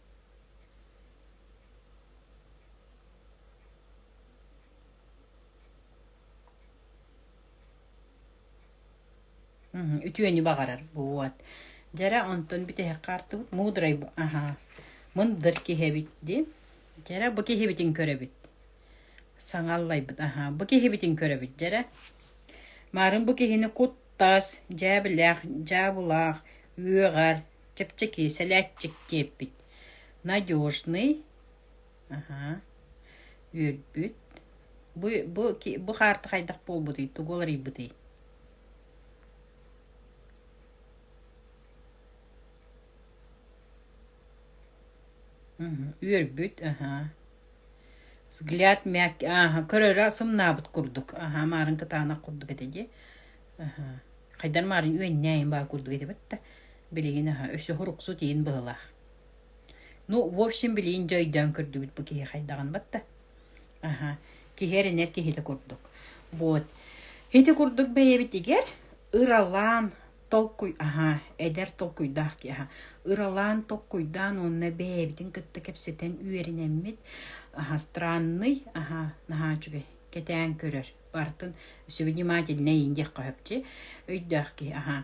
A: Үтүөнү баҕарар вот. Дьэ эрэ онтон бүтэһик хаартыбыт мудрай аһаа мындыр киһи эбит дии. Дьэ эрэ бу киһибитин көрөбүт. Саҥа аллайбыт аһаа бу киһибитин көрөбүт дьэ эрэ. Маарын бу киһини куттас, дьээбилээх, дьаабылаах, үөҕэр, чэпчэки, сэлээччик диэппит. Надежный, Аһаа, үөрбүт. Бу бу бу хаарты хайдах буолбутуй, тугу уларыйбытый? Үөрбүт, аһаа. Взгляд мягкий, ааһа, көрөрө сымнаабыт курдук. Аһаа, маарын кытаанах курдук этэ дии. Аһаа. Хайдан маарын үөннээйин баа курдук этэ бытта. Билигин аһаа, өссө хуруксу тиин быһылаах. Ну, в общем, билигин дьэ өйдөөн көрдүбүт бу киһи хайдаҕын батта. Аха, киһи эрэнэр киһитэ курдук. Вот. Ити курдук бэйэбитигэр ыралаан толкуй аха, эдэр толкуйдаах киһи аха, ыралаан толкуйдаан уонна бэйэбитин кытта кэпсэтэн үөрэнэммит аха, странный аха, наһаа үчүгэй кэтээн көрөр барытын өссө внимательнай диэххэ сөпчи өйдөөх киһи аха.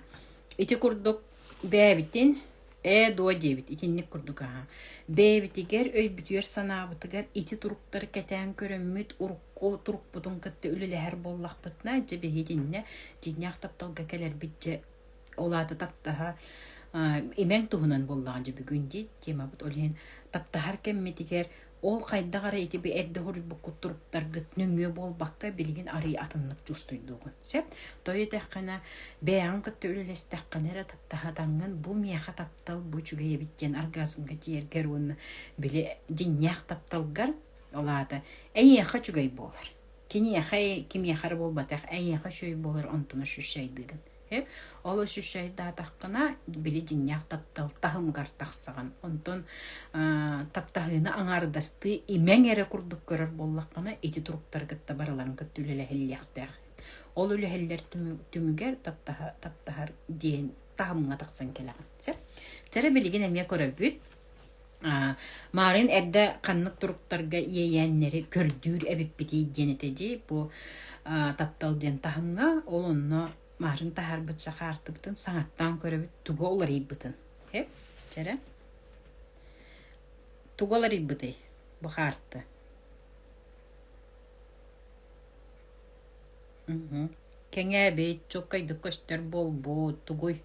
A: Ити курдук бэйэбитин Ээ дуо диэбит итинник курдук аһа. Бэйэбитигэр, өйбүтүгэр-санаабытыгар ити туруктары кэтээн көрөммүт, урукку турукпутун кытта үлэлэһэр буоллахпытына, дьэ биһи итиннэ дьиҥнээх тапталга кэлэрбит дьэ ол аата таптаһа имэҥ туһунан буоллаҕа дьэ бүгүн дии темабыт ол иһин таптаһар кэммитигэр Ол хайдах эрэ ити эрдэ хоруйбуккут туруктаргыт нөҥүө буолбакка, билигин арый атыннык чувствуйдуугун. Сөп? Тоҕо диэтэххинэ, бэйэҕин кытта үлэлэстэххинэ эрэ таптаһатаҥҥын бу миэхэ таптал бу үчүгэй эбит диэн оргазмҥа тиийэргэр уонна били дьиҥнээх тапталгар ол аата эйиэхэ үчүгэй буолар. Киниэхэ кимиэхэ эрэ буолбатах, эйиэхэ үчүгэй буолар онтун ощущайдыыгын. Ол ощущайдаатаххына, били дьиҥнээх таптал таһымыгар тахсаҕын. Онтон таптаһыыны аҥаардастыы имэҥ эрэ курдук көрөр буоллаххына, ити туруктары кытта барыларын кытта үлэлэһиллиэхтээх. Ол үлэһиллэр түмүгэр таптаһар диэн таһымҥа тахсан кэлэҕин. Сөп? Чэрэ билигин эмиэ көрөбүт. Маарын эрдэ ханнык туруктарга иэйээннэри көрдүүр эбиппитий диэн этэ дии бу таптал диэн таһымҥа ол онно Маарын таһаарбыт сахаартыбытын саҥаттаан көрөбүт тугу уларыйбытын эп чэрэ тугу уларыйбытый бу хаарты кэҥээбит чуолкайдык көстөр буолбут тугуй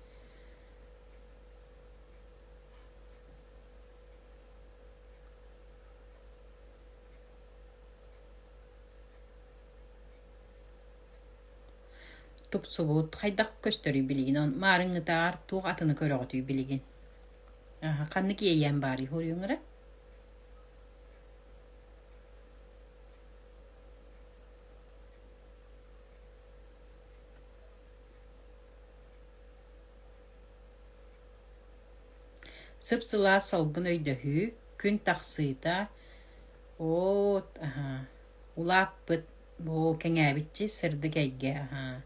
A: Тупсубут хайдах көстөрүй билигин маарыҥҥытааҕар туох атыны көрөҕүтүй билигин Аха, ханнык иэйээн баарый хоруйуҥ эрэ Сып-сылаас салгын өйдөһүү, күн тахсыыта, оот, аһаа, улааппыт, бу кэҥээбиччи сырдык эйгэ, аһаа.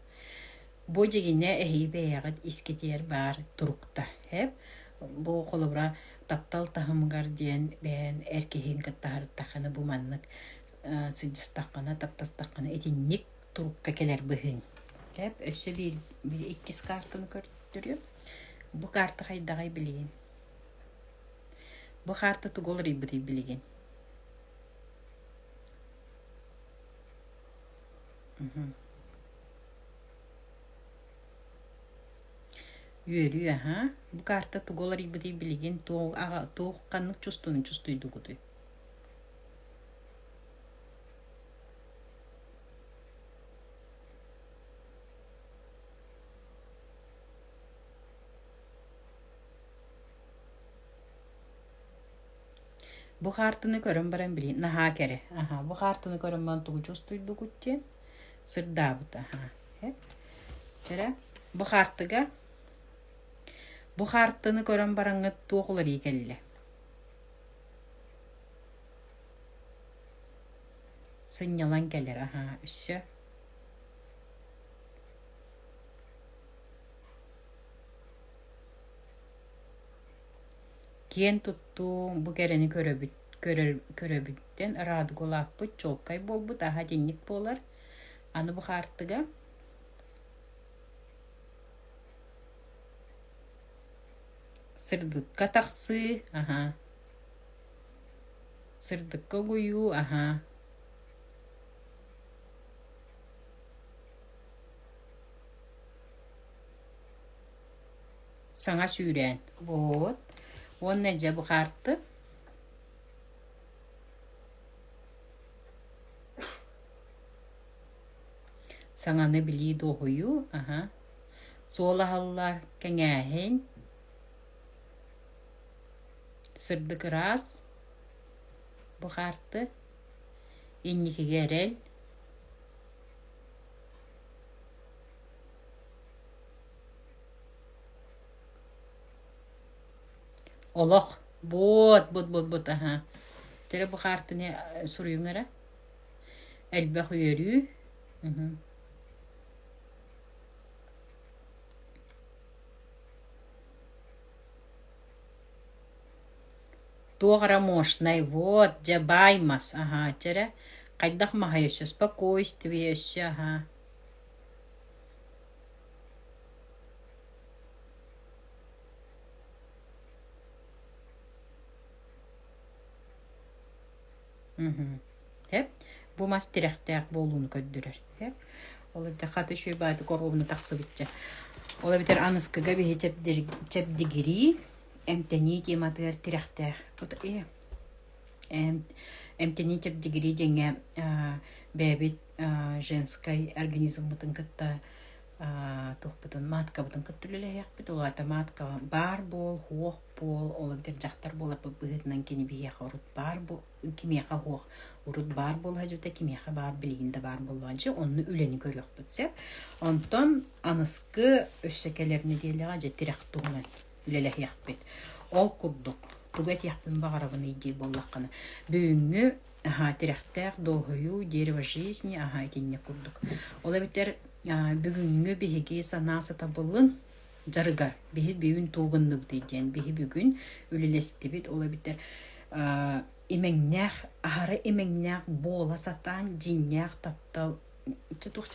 A: Бу дьигинэ эһиги бэйэҕит искитигэр баар туруктар, эп. Бу холобура таптал таһымыгар диэн бэйэн эр киһин кытта сырыттаххына бу маннык сылдьыстаххына, таптастаххына итинник турукка кэлэр быһыыҥ. Эп өссө биир, биир иккис картаны көрдөрүөм. Бу карта хайдаҕый билигин? Бу карта тугу уларыйбытый билигин? Үөрүү аһаа. Бу карта тугу уларыйбытый билигин туох аҕа туох ханнык чувствоны чувствуйдугутуй? Бу хаартыны көрөн баран билигин наһаа кэрэ. Аһаа, бу хаартыны көрөн баран тугу чувствуйдугут диэн сырдаабыт аһаа. Чэрэ, бу хаартыга бу хаартыны көрөн бараҥҥыт туох уларыйыы кэллэ? Сынньалаҥ кэлэр аһаа, өссө Киэн туттуу бу кэрэни көрөбүт, көрөр, көрөбүттэн радугалаахпыт чуолкай буолбут аһа итинник буолар. Аны бу хаартыга сырдыкка тахсыы, аһа, сырдыкка угуйуу, аһа. Саҥа сүүрээн. Вот. Уонна дьэ бу хаарты. Саҥаны билии дуоһуйуу, аһа. Суол аһыллар, кэҥээһин. Сырдык ыраас. Бу хаарты. Инникигэ эрэл. Олох. Буот, бут, бут, бут, аһа. Чэрэ бу хаартыны суруйуҥ эрэ. Элбэх үөрүү. Туох эрэ мощнай, вот, дьэ баай мас, аһаа, чэрэ. Хайдах маһай өссө спокойствие өссө, аһаа. Эп, бу мас тирэхтээх буолууну көрдөрөр. Эп, ол эбэтэр хата үчүгэй баайдык оруобуна тахсыбычча. Ол эбэтэр аныскыга биһи чэбдигирии, эмтэнии тематыгар тирэхтээх. Эмтэнии чэбдигирии диэҥҥэ бэйэбит женскай организммытын кытта туохпутун маткабытын кытта үлэлэһиэхпит. Ол аата матка баар буол, хуох буол, ол эбэтэр дьахтар буоларбыт быһыытынан кини биһиэхэ урут баар кимиэхэ суох урут баар буола сылдьыбыта, кимиэхэ баар билигин да баар буоллаҕа дьэ онно үлэни көрүөхпүт сөп. Онтон аныскы өссө кэлэр нэдиэлэҕэ дьэ тирэх туһунан үлэлэһиэхпит. Ол курдук тугу этиэхпин баҕарабыный диир буоллаххына, бүгүҥҥү аһаа тирэхтээх дуоһуйуу, дерево жизни аһаа итинник курдук. Ол эбэтэр бүгүҥҥү биһиги санаа сатабылын дьарыгар биһи бүгүн тугу гынныбытый диэн биһи бүгүн үлэлэстибит. Ол эбэтэр имэҥнээх, аһара имэҥнээх буола сатаан дьиҥнээх таптал чэ туох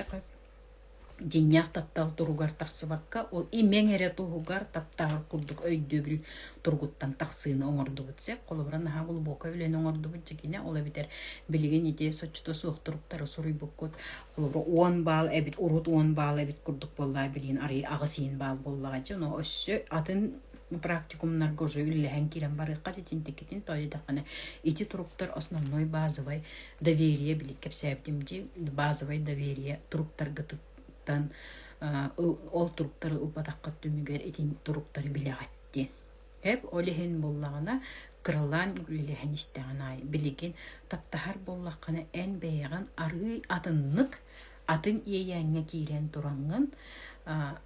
A: Дьиҥнээх таптал туругар тахсыбакка, ол имэҥ эрэ туһугар таптаһар курдук өйдөбүл туругуттан тахсыыны оҥордубут сөп. Холобура, наһаа глубокай үлэни оҥордубут дьикинэ, ол эбэтэр билигин ити соччото суох туруктары суруйбуккут. Холобура, 10 баал эбит, урут 10 баал эбит курдук буоллаҕа билигин арыый аҕыс иин баал буоллаҕа дьэ, ону өссө атын практикумнарга уже үлэлэһэн киирэн барыахха итинтиккитин тоойдоххуна ити туруктар основной базовай доверие били кэпсээбитим дии базовай доверие туруктаргытыттан ол туруктары ылбатаххыт түмүгэр итин туруктары билэҕит диэн эп ол иһин буоллаҕына кыралаан үлэлэһэн истэҕин аайы билигин таптаһар буоллаххына эн бэйэҕин арыый атыннык атын иэйээҥҥэ киирэн тураҥҥын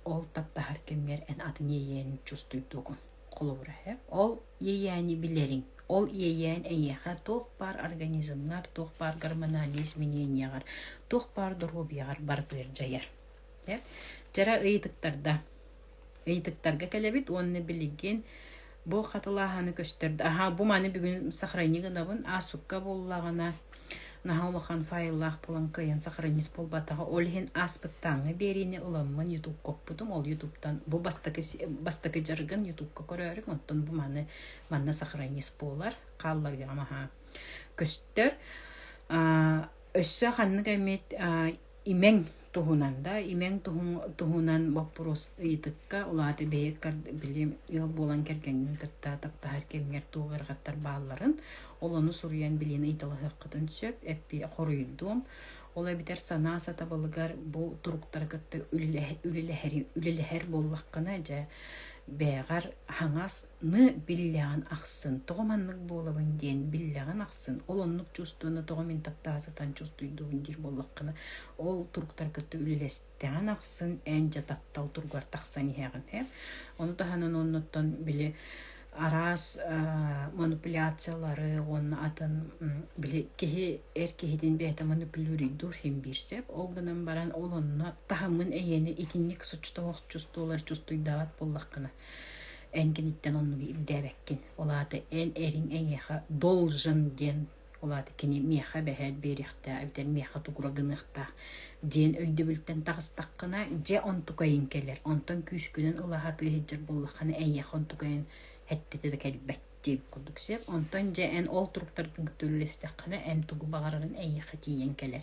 A: ол таптаһар кэмҥэр эн атын иэйээни чувствуйдугун. Холобура, ол иэйээни билэриҥ, ол иэйээн эйиэхэ туох баар организмҥар, туох баар гормональнай изменениеҕар, туох баар доруобуйаҕар барытыгар дьайар. Дьара ыйытыктарда. Ыйытыктарга кэлэбит уонна билигин бу хатылааһыны көстөр. Аһаа, бу маны бүгүн сохрани гынабын. Ааспыкка буоллаҕына наһаа улахан файллаах буолан кыайан сохранить буолбатаҕа. Ол иһин ааспыттааҥҥы биэриини ыламмын Ютубка укпутум. Ол Ютубтан бу бастакы бастакы дьарыгын Ютубка көрөөрүҥ, оттон бу маны манна сохранить буолар. Хаалларыаҕым аһаа. Көстөр. Өссө ханнык эмит имэҥ туһунан да, имэҥ туһунан боппуруос ыйытыкка, ол аата бэйэ били ыал буолан кэргэҥҥин кытта таптаһар кэмҥэр туох ыарахаттар баалларын, ол ону суруйан билиэн ыйыталаһыаххытын сөп, эппи хоруйдуом. Ол эбэтэр санаа сатабылыгар бу туруктары кытта үлэлэһэр, үлэлэһэр буоллаххына, дьэ, бэйэҕэр хаҥас ны биллэҕин ахсын, тоҕо маннык буолабын диэн биллэҕин ахсын, ол оннук чувствоны тоҕо мин таптаһа сатаан чувствуйдуубун диир буоллаххына, ол туруктар кытта үлэлэстэҕин ахсын эн дьэ таптал туругар тахсан иһэҕин ээ. Ону таһынан оннуттан били араас манипуляциялары уонна атын били киһи эр киһитин бэйэтэ манипулируйдуур иһин биир сөп. Ол гынан баран ол онно таһымын эйиэнэ итинник соччотоох чувстволар чувствуйдаабат буоллаххына эн киниттэн оннугу ирдээбэккин. Ол аата эн эриҥ эйиэхэ должен диэн ол аата кини миэхэ бэһээт биэриэхтээх эбэтэр миэхэ тугура гыныахтаах диэн өйдөбүлтэн таҕыстаххына, дьэ онтукайын кэлэр. Онтон күүскүнэн ыла сатыы сылдьар буоллаххына, эйиэхэ онтукайын хэттэтэ да кэлбэт диэбит курдук сөп. Онтон дьэ эн ол туруктаргын кытта үлэлэстэххинэ, эн тугу баҕарарын эйиэхэ тиийэн кэлэр.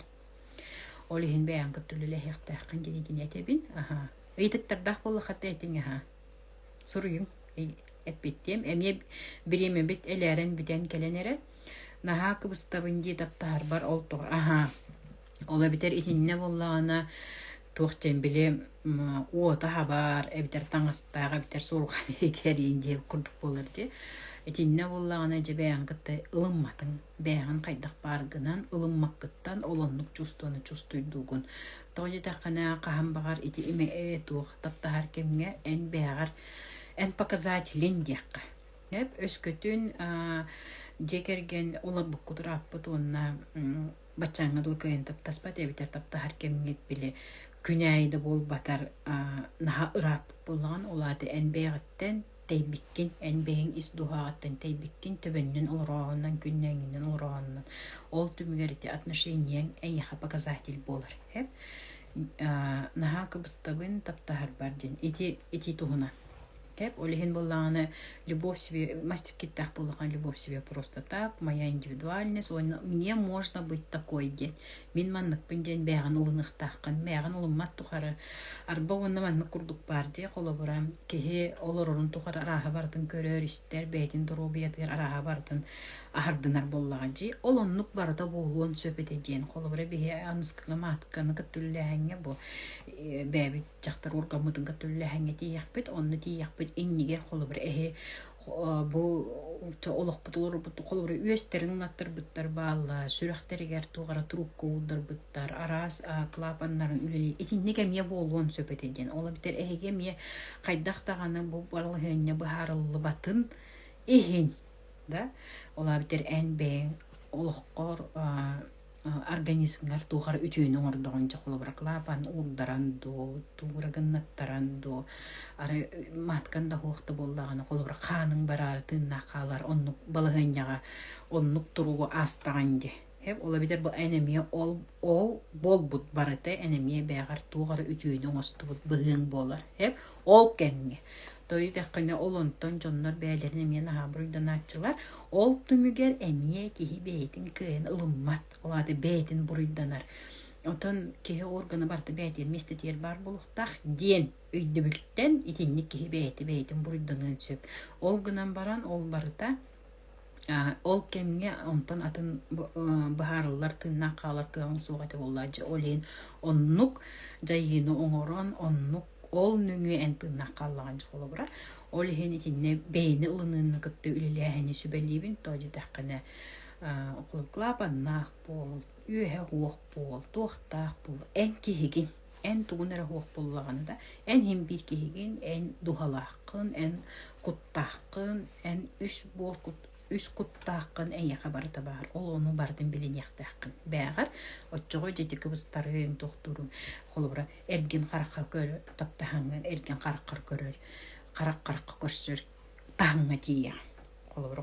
A: Ол иһин бэйэҥ кытта үлэлэһиэхтээххин диэн итини этэбин. Аһаа. Ыйытыктардаах буоллаххына этиҥ аһаа. Суруйуҥ, эппиттиэм. Эмиэ бириэмэбит элээрэн бүтэн кэлэн эрэр. Наһаа кыбыстабын дии таптаһарбар ол тоҕо аһаа. Ол эбэтэр итиннэ буоллаҕына туох диэн били уота хабар эбэтэр таҥастаах эбэтэр суорҕан иһигэр диэн курдук буолар дии. Итиннэ буоллаҕына дьэ бэйэҥ кытта ылымматыҥ бэйэҕин хайдах бааргынан ылыммаккыттан ол оннук чувствоны чувствуйдуугун. Тоҕо диэтэххинэ хаһан баҕар ити имэ туох таптаһар кэмҥэ эн бэйэҕэр эн показателин диэххэ. Өскөтүн дьиэ кэргэн олорбуккут ырааппыт уонна баччааҥҥа дылы кыайан таптаспат эбэтэр таптаһар кэмҥит били күн аайы да буолбатар наһаа ырааппыт буоллаҕына ол аата эн бэйэҕиттэн тэйбиккин, эн бэйэҥ ис дууһаҕыттан тэйбиккин, төбөннөн олорооһунан, күннээҥҥинэн олорооһунан ол түмүгэр ити отношениеҥ эйиэхэ показатель буолар. Наһаа кыбыстабын таптаһарбар диэн ити ити туһунан. Ол иһин буоллаҕына любовь себе мастер-киттээх буоллаҕына любовь себе просто так, моя индивидуальность уонна мне можно быть такой диэн мин манныкпын диэн бэйэҕин ылыныахтааххын бэйэҕин ылыммат тухары арба уонна маннык курдук баар дии холобура киһи олорорун тухары арааһы барытын көрөр истэр бэйэтин доруобуйатыгар арааһы барытын аһардынар буоллаҕа дии ол оннук барыта буолуон сөп этэ диэн холобура биһи аныскыга маатканы кытта үлэлээһиҥҥэ бу бэйэбит дьахтар органмытын кытта үлэлээһиҥҥэ тиийиэхпит онно тиийиэхпит иннигэр холобура эһи бу олохпут олорбут холобура үөстэрин унаттарбыттар бааллар, сүрэхтэригэр туох эрэ трубка уурдарбыттар, араас клапаннарын үлэлии итинник эмиэ буолуон сөп этэ диэн. Ол эбэтэр эһиги эмиэ хайдах даҕаны бу балаһыанньа быһаарыллыбатын иһин да ол эбэтэр эн бэйэҥ олоххор организмҥар туох эрэ үтүөнү оҥордоҕун дьэ холобура клапан уурдаран дуу, туура гыннаттаран дуу, арай маткан да суох да буоллаҕына холобура хааныҥ бараары тыыннаах хаалар оннук балаһыанньаҕа оннук туругу аастаҕын дии. Ол эбэтэр бу эн эмиэ ол ол буолбут барыта эн эмиэ бэйэҕэр туох эрэ үтүөнү оҥостубут быһыыҥ буолар. Ол кэмҥэ. Тоҕо диэтэххинэ ол онтон дьоннор бэйэлэрин эмиэ наһаа буруйданааччылар. Ол түмүгэр эмиэ киһи бэйэтин кыайан ылыммат, ол аата бэйэтин буруйданар. Оттон киһи органа барыта бэйэтигэр миэстэтигэр баар буолуохтаах диэн өйдөбүлтэн итинник киһи бэйэтэ бэйэтин буруйданыан сөп. Ол гынан баран ол барыта ол кэмҥэ онтон атын быһаарыллар тыыннаах хаалар кыаҕыҥ суох этэ буоллаҕа дьэ ол иһин оннук дьайыыны оҥорон оннук ол нөҥүө эн тыыннаах хааллаҕын дьэ холобура ол иһин итиннэ бэйэни ылыныыны кытта үлэлээһини сүбэлиибин тоҕо диэтэххинэ клапаннаах буол үөһэ уох буол туохтаах буол эн киһигин. Эн тугун эрэ суох буоллаҕына да, эн иһин биир киһигин, эн дууһалааххын, эн куттааххын, эн үс буор кут үс куттааххын эйиэхэ барыта баар. Ол ону барытын билиниэхтээххин. Бээҕэр оччоҕо дьити кыбыстарыҥ, тохтууруҥ. Холобура, эргин харахха көр, таптаһаҥҥын эргин хараххар көрөр, харах харахха көрсөр таһымҥа тиийэҕин. Холобура,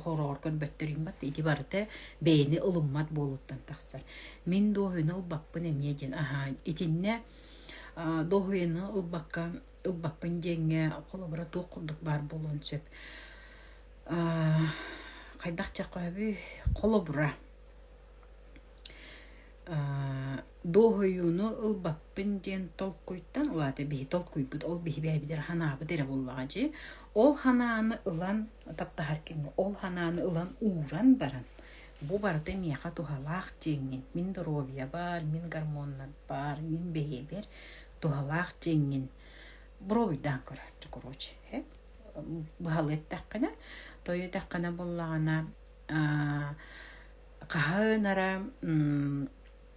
A: хороҕор көрбөттөр иҥмат ити барыта бэйэни ылыммат буолууттан тахсар. Мин дуоһуйаны ылбаппын эмиэ диэн аһаа итиннэ дуоһуйаны ылбакка ылбаппын диэҥҥэ холобура туох курдук баар буолуон сөп. Хайдах чаххаһабый холобура Дуоһуйууну ылбаппын диэн толкуйтан, ол аата биһи толкуйбут, ол биһи бэйэбитигэр ханаабыт эрэ буоллаҕа дии. Ол ханааны ылан таптаһар кэмҥэ ол ханааны ылан ууран баран, бу барыта миэхэ туһалаах диэҥҥин, мин доруобуйабар, мин гормоннарбар, мин бэйэбэр туһалаах диэҥҥин боруобуйдаан көрөөччү короче быһалыы эттэххинэ, тойо эттэххинэ буоллаҕына хаһан эрэ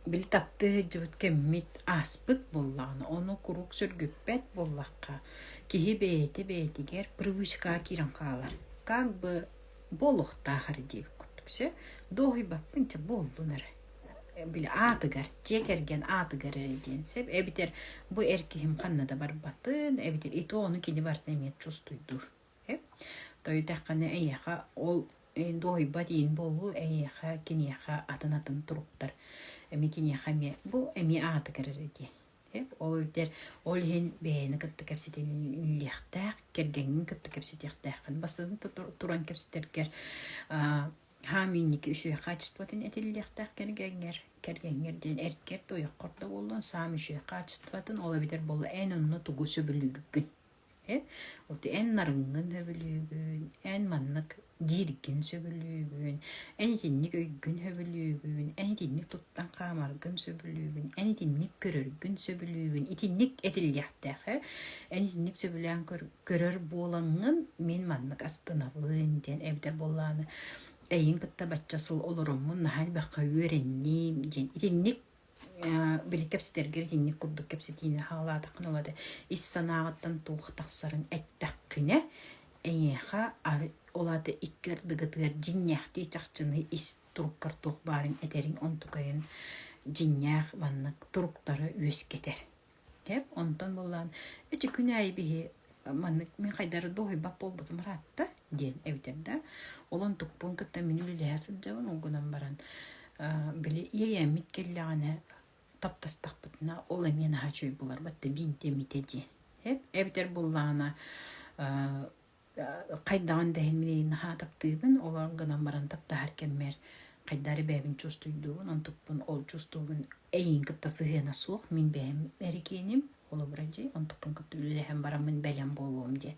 A: били таптыы сылдьыбыт кэммит ааспыт буоллаҕына, ону куруук сөргүппэт буоллахха, киһи бэйэтэ бэйэтигэр привычкаҕа киирэн хаалар. Как бы буолуохтаах эрэ диэбит курдук сөп. Дуоһуйбаппын чэ буоллун эрэ. Били аатыгар, дьиэ кэргэн аатыгар эрэ диэн сөп. Эбэтэр бу эр киһим ханна да барбатын, эбэтэр и то ону кини барытын эмиэ чувствуйдуур. Тойутэххинэ эйиэхэ ол дуоһуйбат иин буолуу эйиэхэ киниэхэ атын-атын туруктар эмиэ киниэхэ эмиэ бу эмиэ аатыгар эрэ диэн. Ол эбэтэр ол иһин бэйэни кытта кэпсэтиллиэхтээх, кэргэҥҥин кытта кэпсэтиэхтээххин. Бастатан туран кэпсэтэргэр хаам инники үчүгэй хаачыстыбатын этиллиэхтээх кэргэҥҥэр, кэргэҥҥэр диэн эргэр да ойоххор да буоллун саам үчүгэй хаачыстыбатын ол эбэтэр буолла эн онно тугу сөбүлүүргүн Вот эн нарыҥҥын сөбүлүүгүн, эн маннык дииргин сөбүлүүгүн, эн итинник өйгүн сөбүлүүгүн, эн итинник туттан хаамаргын сөбүлүүгүн, эн итинник көрөргүн сөбүлүүгүн, итинник этиллиэхтээх ээ. Эн итинник сөбүлээн көрөр буолаҥҥын мин маннык астынабын диэн эбэтэр буоллаҕына эйигин кытта бачча сыл олороммун наһаа элбэххэ үөрэнниим диэн итинник били кэпсэтэргэр итинник курдук кэпсэтиини хаалаатаххына ол ис санааҕыттан туох тахсарын эттэххинэ эйиэхэ ол аата икки ардыгытыгар дьиҥнээхтии чахчыны ис туруккар туох баарын этэриҥ онтукайын дьиҥнээх маннык туруктары үөскэтэр. Кэп онтон буоллаан эчи күн аайы биһи маннык мин хайдары дуоһуйбат буолбутум ыраатта диэн эбитэр да ол онтукпун кытта мин үлэлэһэ сылдьабын ол гынан баран били иэйээммит кэллэҕинэ таптастахпытына ол эмиэ наһаа үчүгэй буолар батта биирдэ эмитэ диэн эбэтэр буоллаҕына хайдаҕын да иһин мин наһаа таптыыбын, олорон гынан баран таптаһар кэммэр хайдах эрэ бэйэбин чувствуйдуубун, онтукпун ол чувствуйбун эйигин кытта сыһыана суох, мин бэйэм эрикиэним, холобура дии, онтукпун кытта үлэлэһэн бараммын бэлэм буолуом диэн.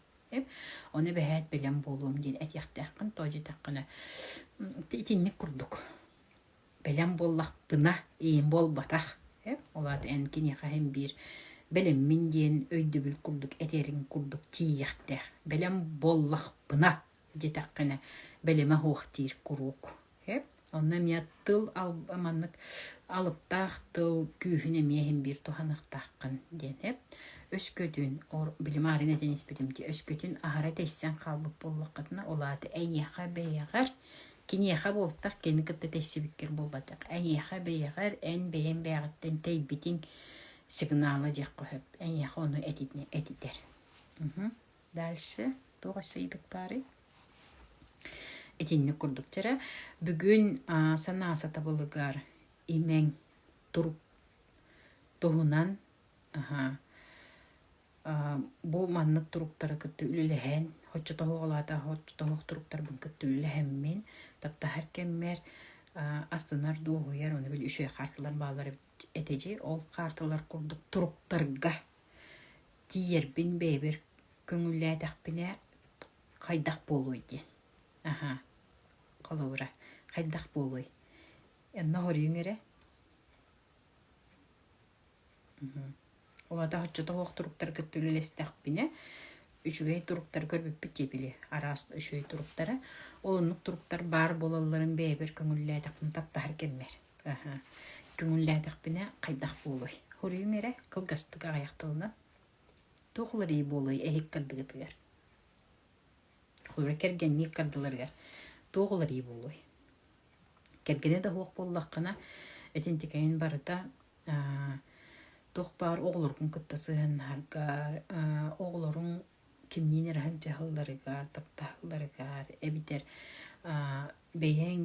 A: Ону эбэһээт бэлэм буолуом диэн этиэхтээххин, тоҕо диэтэххинэ итинник курдук бэлэм буоллахпына иин буолбатах ол аата эн киниэхэ иһин биир бэлэммин диэн өйдөбүл курдук этэриҥ курдук тиийиэхтээх бэлэм буоллахпына диэтэххинэ бэлэмэ суох диир куруук онно эмиэ тыл маннык алыптаах тыл күүһүн эмиэ иһин биир туһаныахтааххын диэн өскөтүн били маарын этэн испитим дии өскөтүн аһара тэйсэн хаалбыт буоллаххытына ол аата эйиэхэ бэйэҕэр Киниэхэ буолтах кини кытта тэйсибиккэр буолбатах. Эйиэхэ бэйэҕэр эн бэйэҥ бэйэҕиттэн тэйбитиҥ сигнала диэххэ сөп. Эйиэхэ ону этитэр. Дальше туох өссө ыйытык баарый? Итинник курдук чэрэ. Бүгүн санаа сатабылыгар имэҥ турук туһунан Бу маннык туруктары кытта үлэлэһэн, оччотооҕулаата оччотооҕу туруктарбын кытта үлэлэһэммин, таптаһар кэммэр астынар, дуоһуйар, ону били үчүгэй хаартылар бааллар эбит этэ дии. Ол хаартылар курдук туруктарга тиийэрбин бэйэбэр көҥүллээтэхпинэ хайдах буолуой диэн. Аһаа, холобура, хайдах буолуой? Онно хоруйуҥ эрэ. Ол аата оччотооҕу туруктары кытта үлэлэстэхпинэ, үчүгэй туруктары көрбүппүт дии били, араас үчүгэй туруктара. Ол оннук туруктар баар буолалларын бэйэбэр көҥүллээтэхпинэ таптаһар кэммэр. Аһа. Көҥүллээтэхпинэ хайдах буолуой? Хоруйуҥ эрэ кылгастык аҕыйах тылынан. Туох уларыйыы буолуой эһик кырдыгытыгар? Холобура, кэргэнниир кырдыларыгар туох уларыйыы буолуой? Кэргэнэ да суох буоллаххына, итинтикэйин барыта туох баар оҕолоргун кытта сыһыаннаһаргар, оҕолоруҥ кимниин эрэ сылдьыһалларыгар, таптаһалларыгар эбэтэр бэйэҥ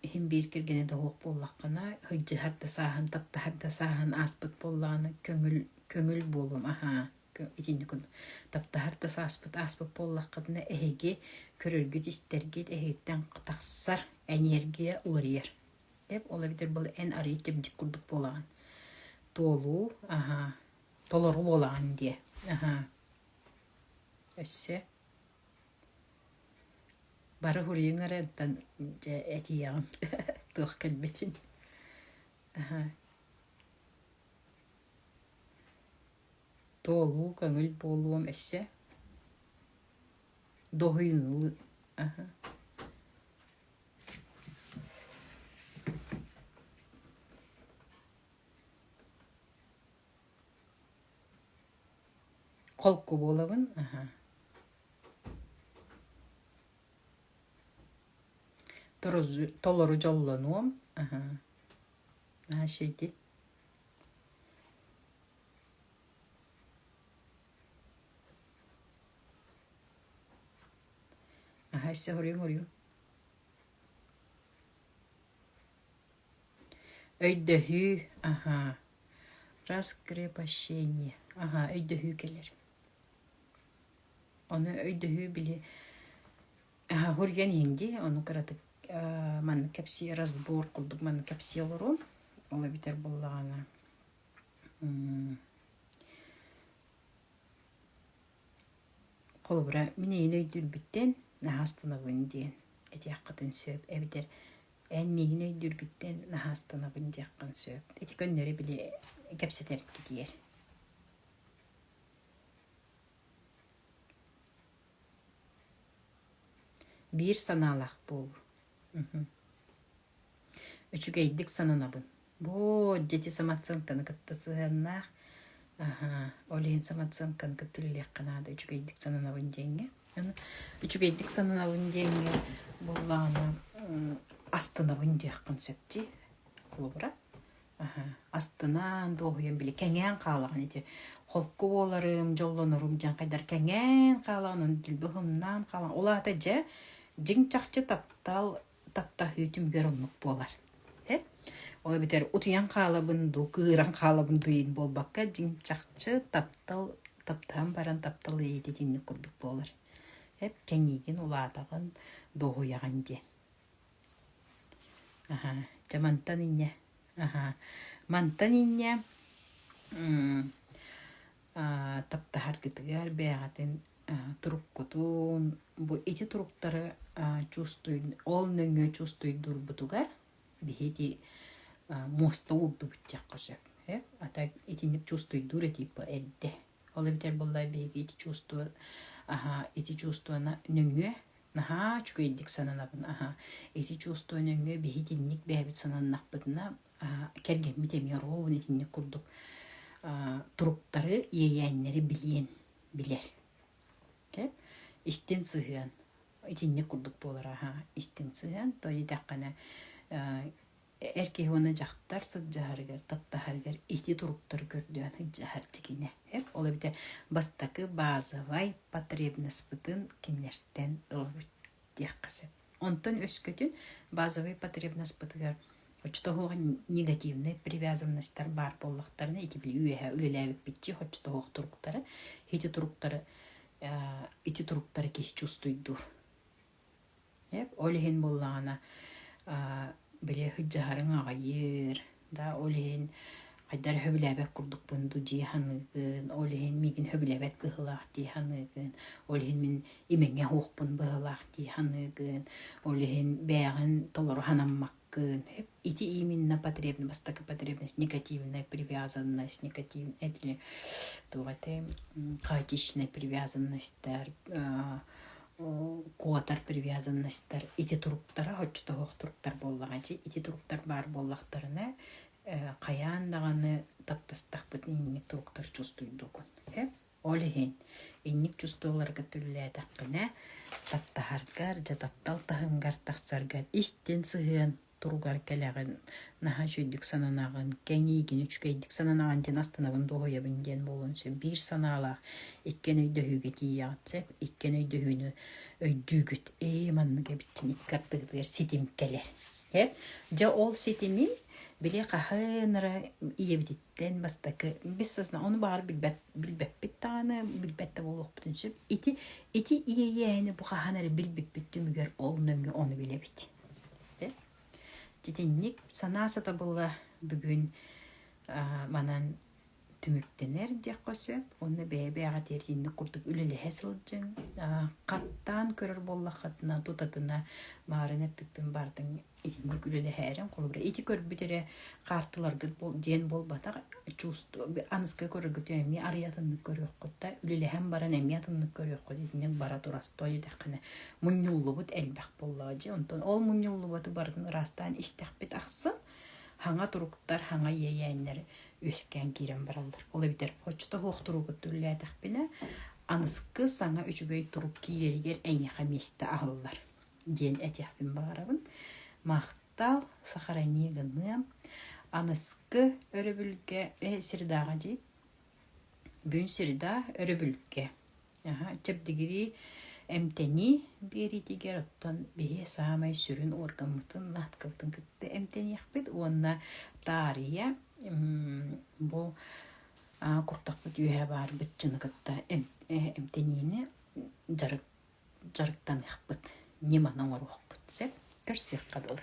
A: иһин биир кэргэнэ да суох буоллаххына, сылдьыһар да сааһын, таптаһар да сааһын ааспыт буоллаҕына көҥүл көҥүл буолуом аһаа итинник курдук таптаһар да сааспыт ааспыт буоллаххытына эһиги көрөргүт-истэргит эһигиттэн тахсар энергия уларыйар. Эп ол эбэтэр был эн арыый чэбдик курдук буолаҕын. Туолуу, аһаа, толору буолаҕын диэ. Аһаа. Өссө бары хуруйуҥ эрэ оттон дьэ этиэҕим туох кэлбитин. Аһаа. Туолуу көҥүл буолуом өссө дуоһуйунуу аһа. Холку буолабын аһа. Толору дьоллонуом аһа. Наһаа үчүгэй Аһа өссө хоруйуҥ хоруйуҥ. Өйдөһүү, аһаа. Раскрепощение. Аһаа, өйдөһүү кэлэр. Ону өйдөһүү били аһаа хоруйан иһиҥ дии, ону кыратык маннык кэпсии разбор курдук маннык кэпсии олоруом. Ол эбэтэр буоллаҕына Холобура, мин эйигин өйдүүрбүттэн наһаа астынабын диэн этиэххитин сөп эбэтэр эн миигин өйдүүргүттэн наһаа астынабын диэххин сөп. Ити көннөрү били кэпсэтэргитигэр. Биир санаалаах буолуу. Үчүгэйдик сананабын. Бу дети самооценканы кытта сыһыаннаах. Аһаа, ол иһин самооценканы кытта үлэлиэххэ наада үчүгэйдик сананабын диэҥҥэ. Үчүгэйдик сананабын диэҥҥэ буоллаҕына астынабын диэххин сөп дии. Холобура, аһаа, астынан, дуоһуйан били кэҥээн хаалаҕын ити холку буоларым, дьоллонорум диэн хайдар кэҥээн хаалаҕын, ону дэлби ыһымнаан хаалаҕын. Ол аата дьэ, дьиҥ чахчы таптал таптаһыы түмүгэр оннук буолар. Э? Ол эбэтэр утуйан хаалабын дуу, кыыран хаалабын дуу иин буолбакка, дьиҥ чахчы таптал таптаһан баран таптал иэйиитэ итинник курдук буолар. Эп кэҥиигин, улаатаҕын, дуоһуйаҕын диэн. Аһаа, дьэ мантан инньэ. Аһаа, мантан инньэ таптаһаргытыгар бэйэҕитин туруккутун бу ити туруктары чувствуй ол нөҥүө чувствуйдуурбутугар биһиги муоста уурдубут диэххэ сөп. А так итинник чувствуйдуур этииппэ эрдэ. Ол эбэтэр буоллар биһиги ити чувство ити чувствоны нөҥүө наһаа үчүгэйдик сананабын аһа ити чувство нөҥүө биһи итинник бэйэбит сананнахпытына кэргэммит эмиэ оруобун итинник курдук туруктары иэйээннэри билиэн билэр истин сыһыан итинник курдук буолар аһа истин сыһыан то диэтэххинэ эр киһи уонна дьахтар сылдьыһарыгар таптаһарыгар ити туруктары көрдөөн сылдьыһар дьигинэ ол эбэтэр бастакы базовай потребностьпытын кинилэртэн ылабыт диэххэ сөп Онтон өскөтүн базовай потребностьпытыгар оччотооҕу негативнай привязанностар баар буоллахтарына ити били үөһэ үлэлээбиппитчи оччотооҕу туруктары ити туруктары ити туруктары киһи чувствуйдуур. Ол иһин буоллаҕына били сыдьаһарыҥ аҕыйыыр да ол иһин хайдах эрэ сөбүлээбэт курдукпун дуу дии саныыгын ол иһин миигин сөбүлээбэт быһыылаах дии саныыгын ол иһин мин имэҥҥэ суохпун быһыылаах дии саныыгын ол иһин бэйэҕин толору санаммаккын ити именно потребность бастакы потребность негативная привязанность негативная или туох этэй хаотичная привязанностьтар куотар привязанностьтар ити туруктара оччотооҕу туруктар буоллаҕа дии ити туруктар баар буоллахтарына. Хайаан даҕаны таптастахпыт инник туруктар чувствуйдугун. Ол иһин инник чувстволарга түллээтэххинэ, таптаһаргар, дьэ таптал таһымыгар тахсаргар истин сыһыан туругар кэлэҕин, наһаа үчүгэйдик сананаҕын, кэҥиигин үчүгэйдик сананаҕын диэн астынабын, дуоһуйабын диэн буолуон сөп. Биир санаалаах иккиэн өйдөһүүгэ тиийэҕит сөп, иккиэн өйдөһүүнү өйдүүгүт. Ээ, маннык эбит диэн икки ардыгытыгар ситим кэлэр. Дьэ ол ситими били хаһан эрэ ийэбититтэн бастакы бессознательно ону баҕар билбэт билбэппит даҕаны билбэт да буолуохпутун сөп. Ити ити иэйээни бу хаһан эрэ билбиппит түмүгэр ол нөҥүө ону билэбит. Итинник санаа сатабыла бүгүн манан түмүктэнэр диэххэ сөп. Уонна бэйэ-бэйэҕэ тиэрдинник курдук үлэлэһэ сылдьыҥ. Хаттаан көрөр буоллаххытына, тутатына маарын эппиппин барытын итинник үлэлэһээриҥ. Холобура, ити көрбүт эрэ хаартыларгыт диэн буолбатах. Чувство аныска көрөргүт эмиэ арыйа атыннык көрүөххүт да, үлэлэһэн баран эмиэ атыннык көрүөххүт итинник бара турар. Тоҕо диэтэххинэ, мунньуллубут элбэх буоллаҕа дии. Онтон ол мунньуллубаты барытын ыраастаан истэхпит ахсын хаҥа туруктар, хаҥа иэйээннэр үөскээн киирэн бараллар. Ол эбэтэр оччото суох туругут үлэлээтэхпинэ, аныскы саҥа үчүгэй турук киирэригэр эйиэхэ миэстэ аһыллар диэн этиэхпин баҕарабын. Махтал, сохрани гыныам. Аныскы өрөбүлгэ э, средаҕа дии. Бүгүн среда өрөбүлгэ. Чэбдигирии эмтэнии биэриитигэр оттон биһи саамай сүрүн органмытын наадкабытын кытта эмтэниэхпит уонна таарыйа бу куртахпыт үөһэ баар быччыны кытта эмтэниини дьарык дьарыктаныахпыт, ньыманы оҥоруохпут сөп. Көрсүөххэ дылы.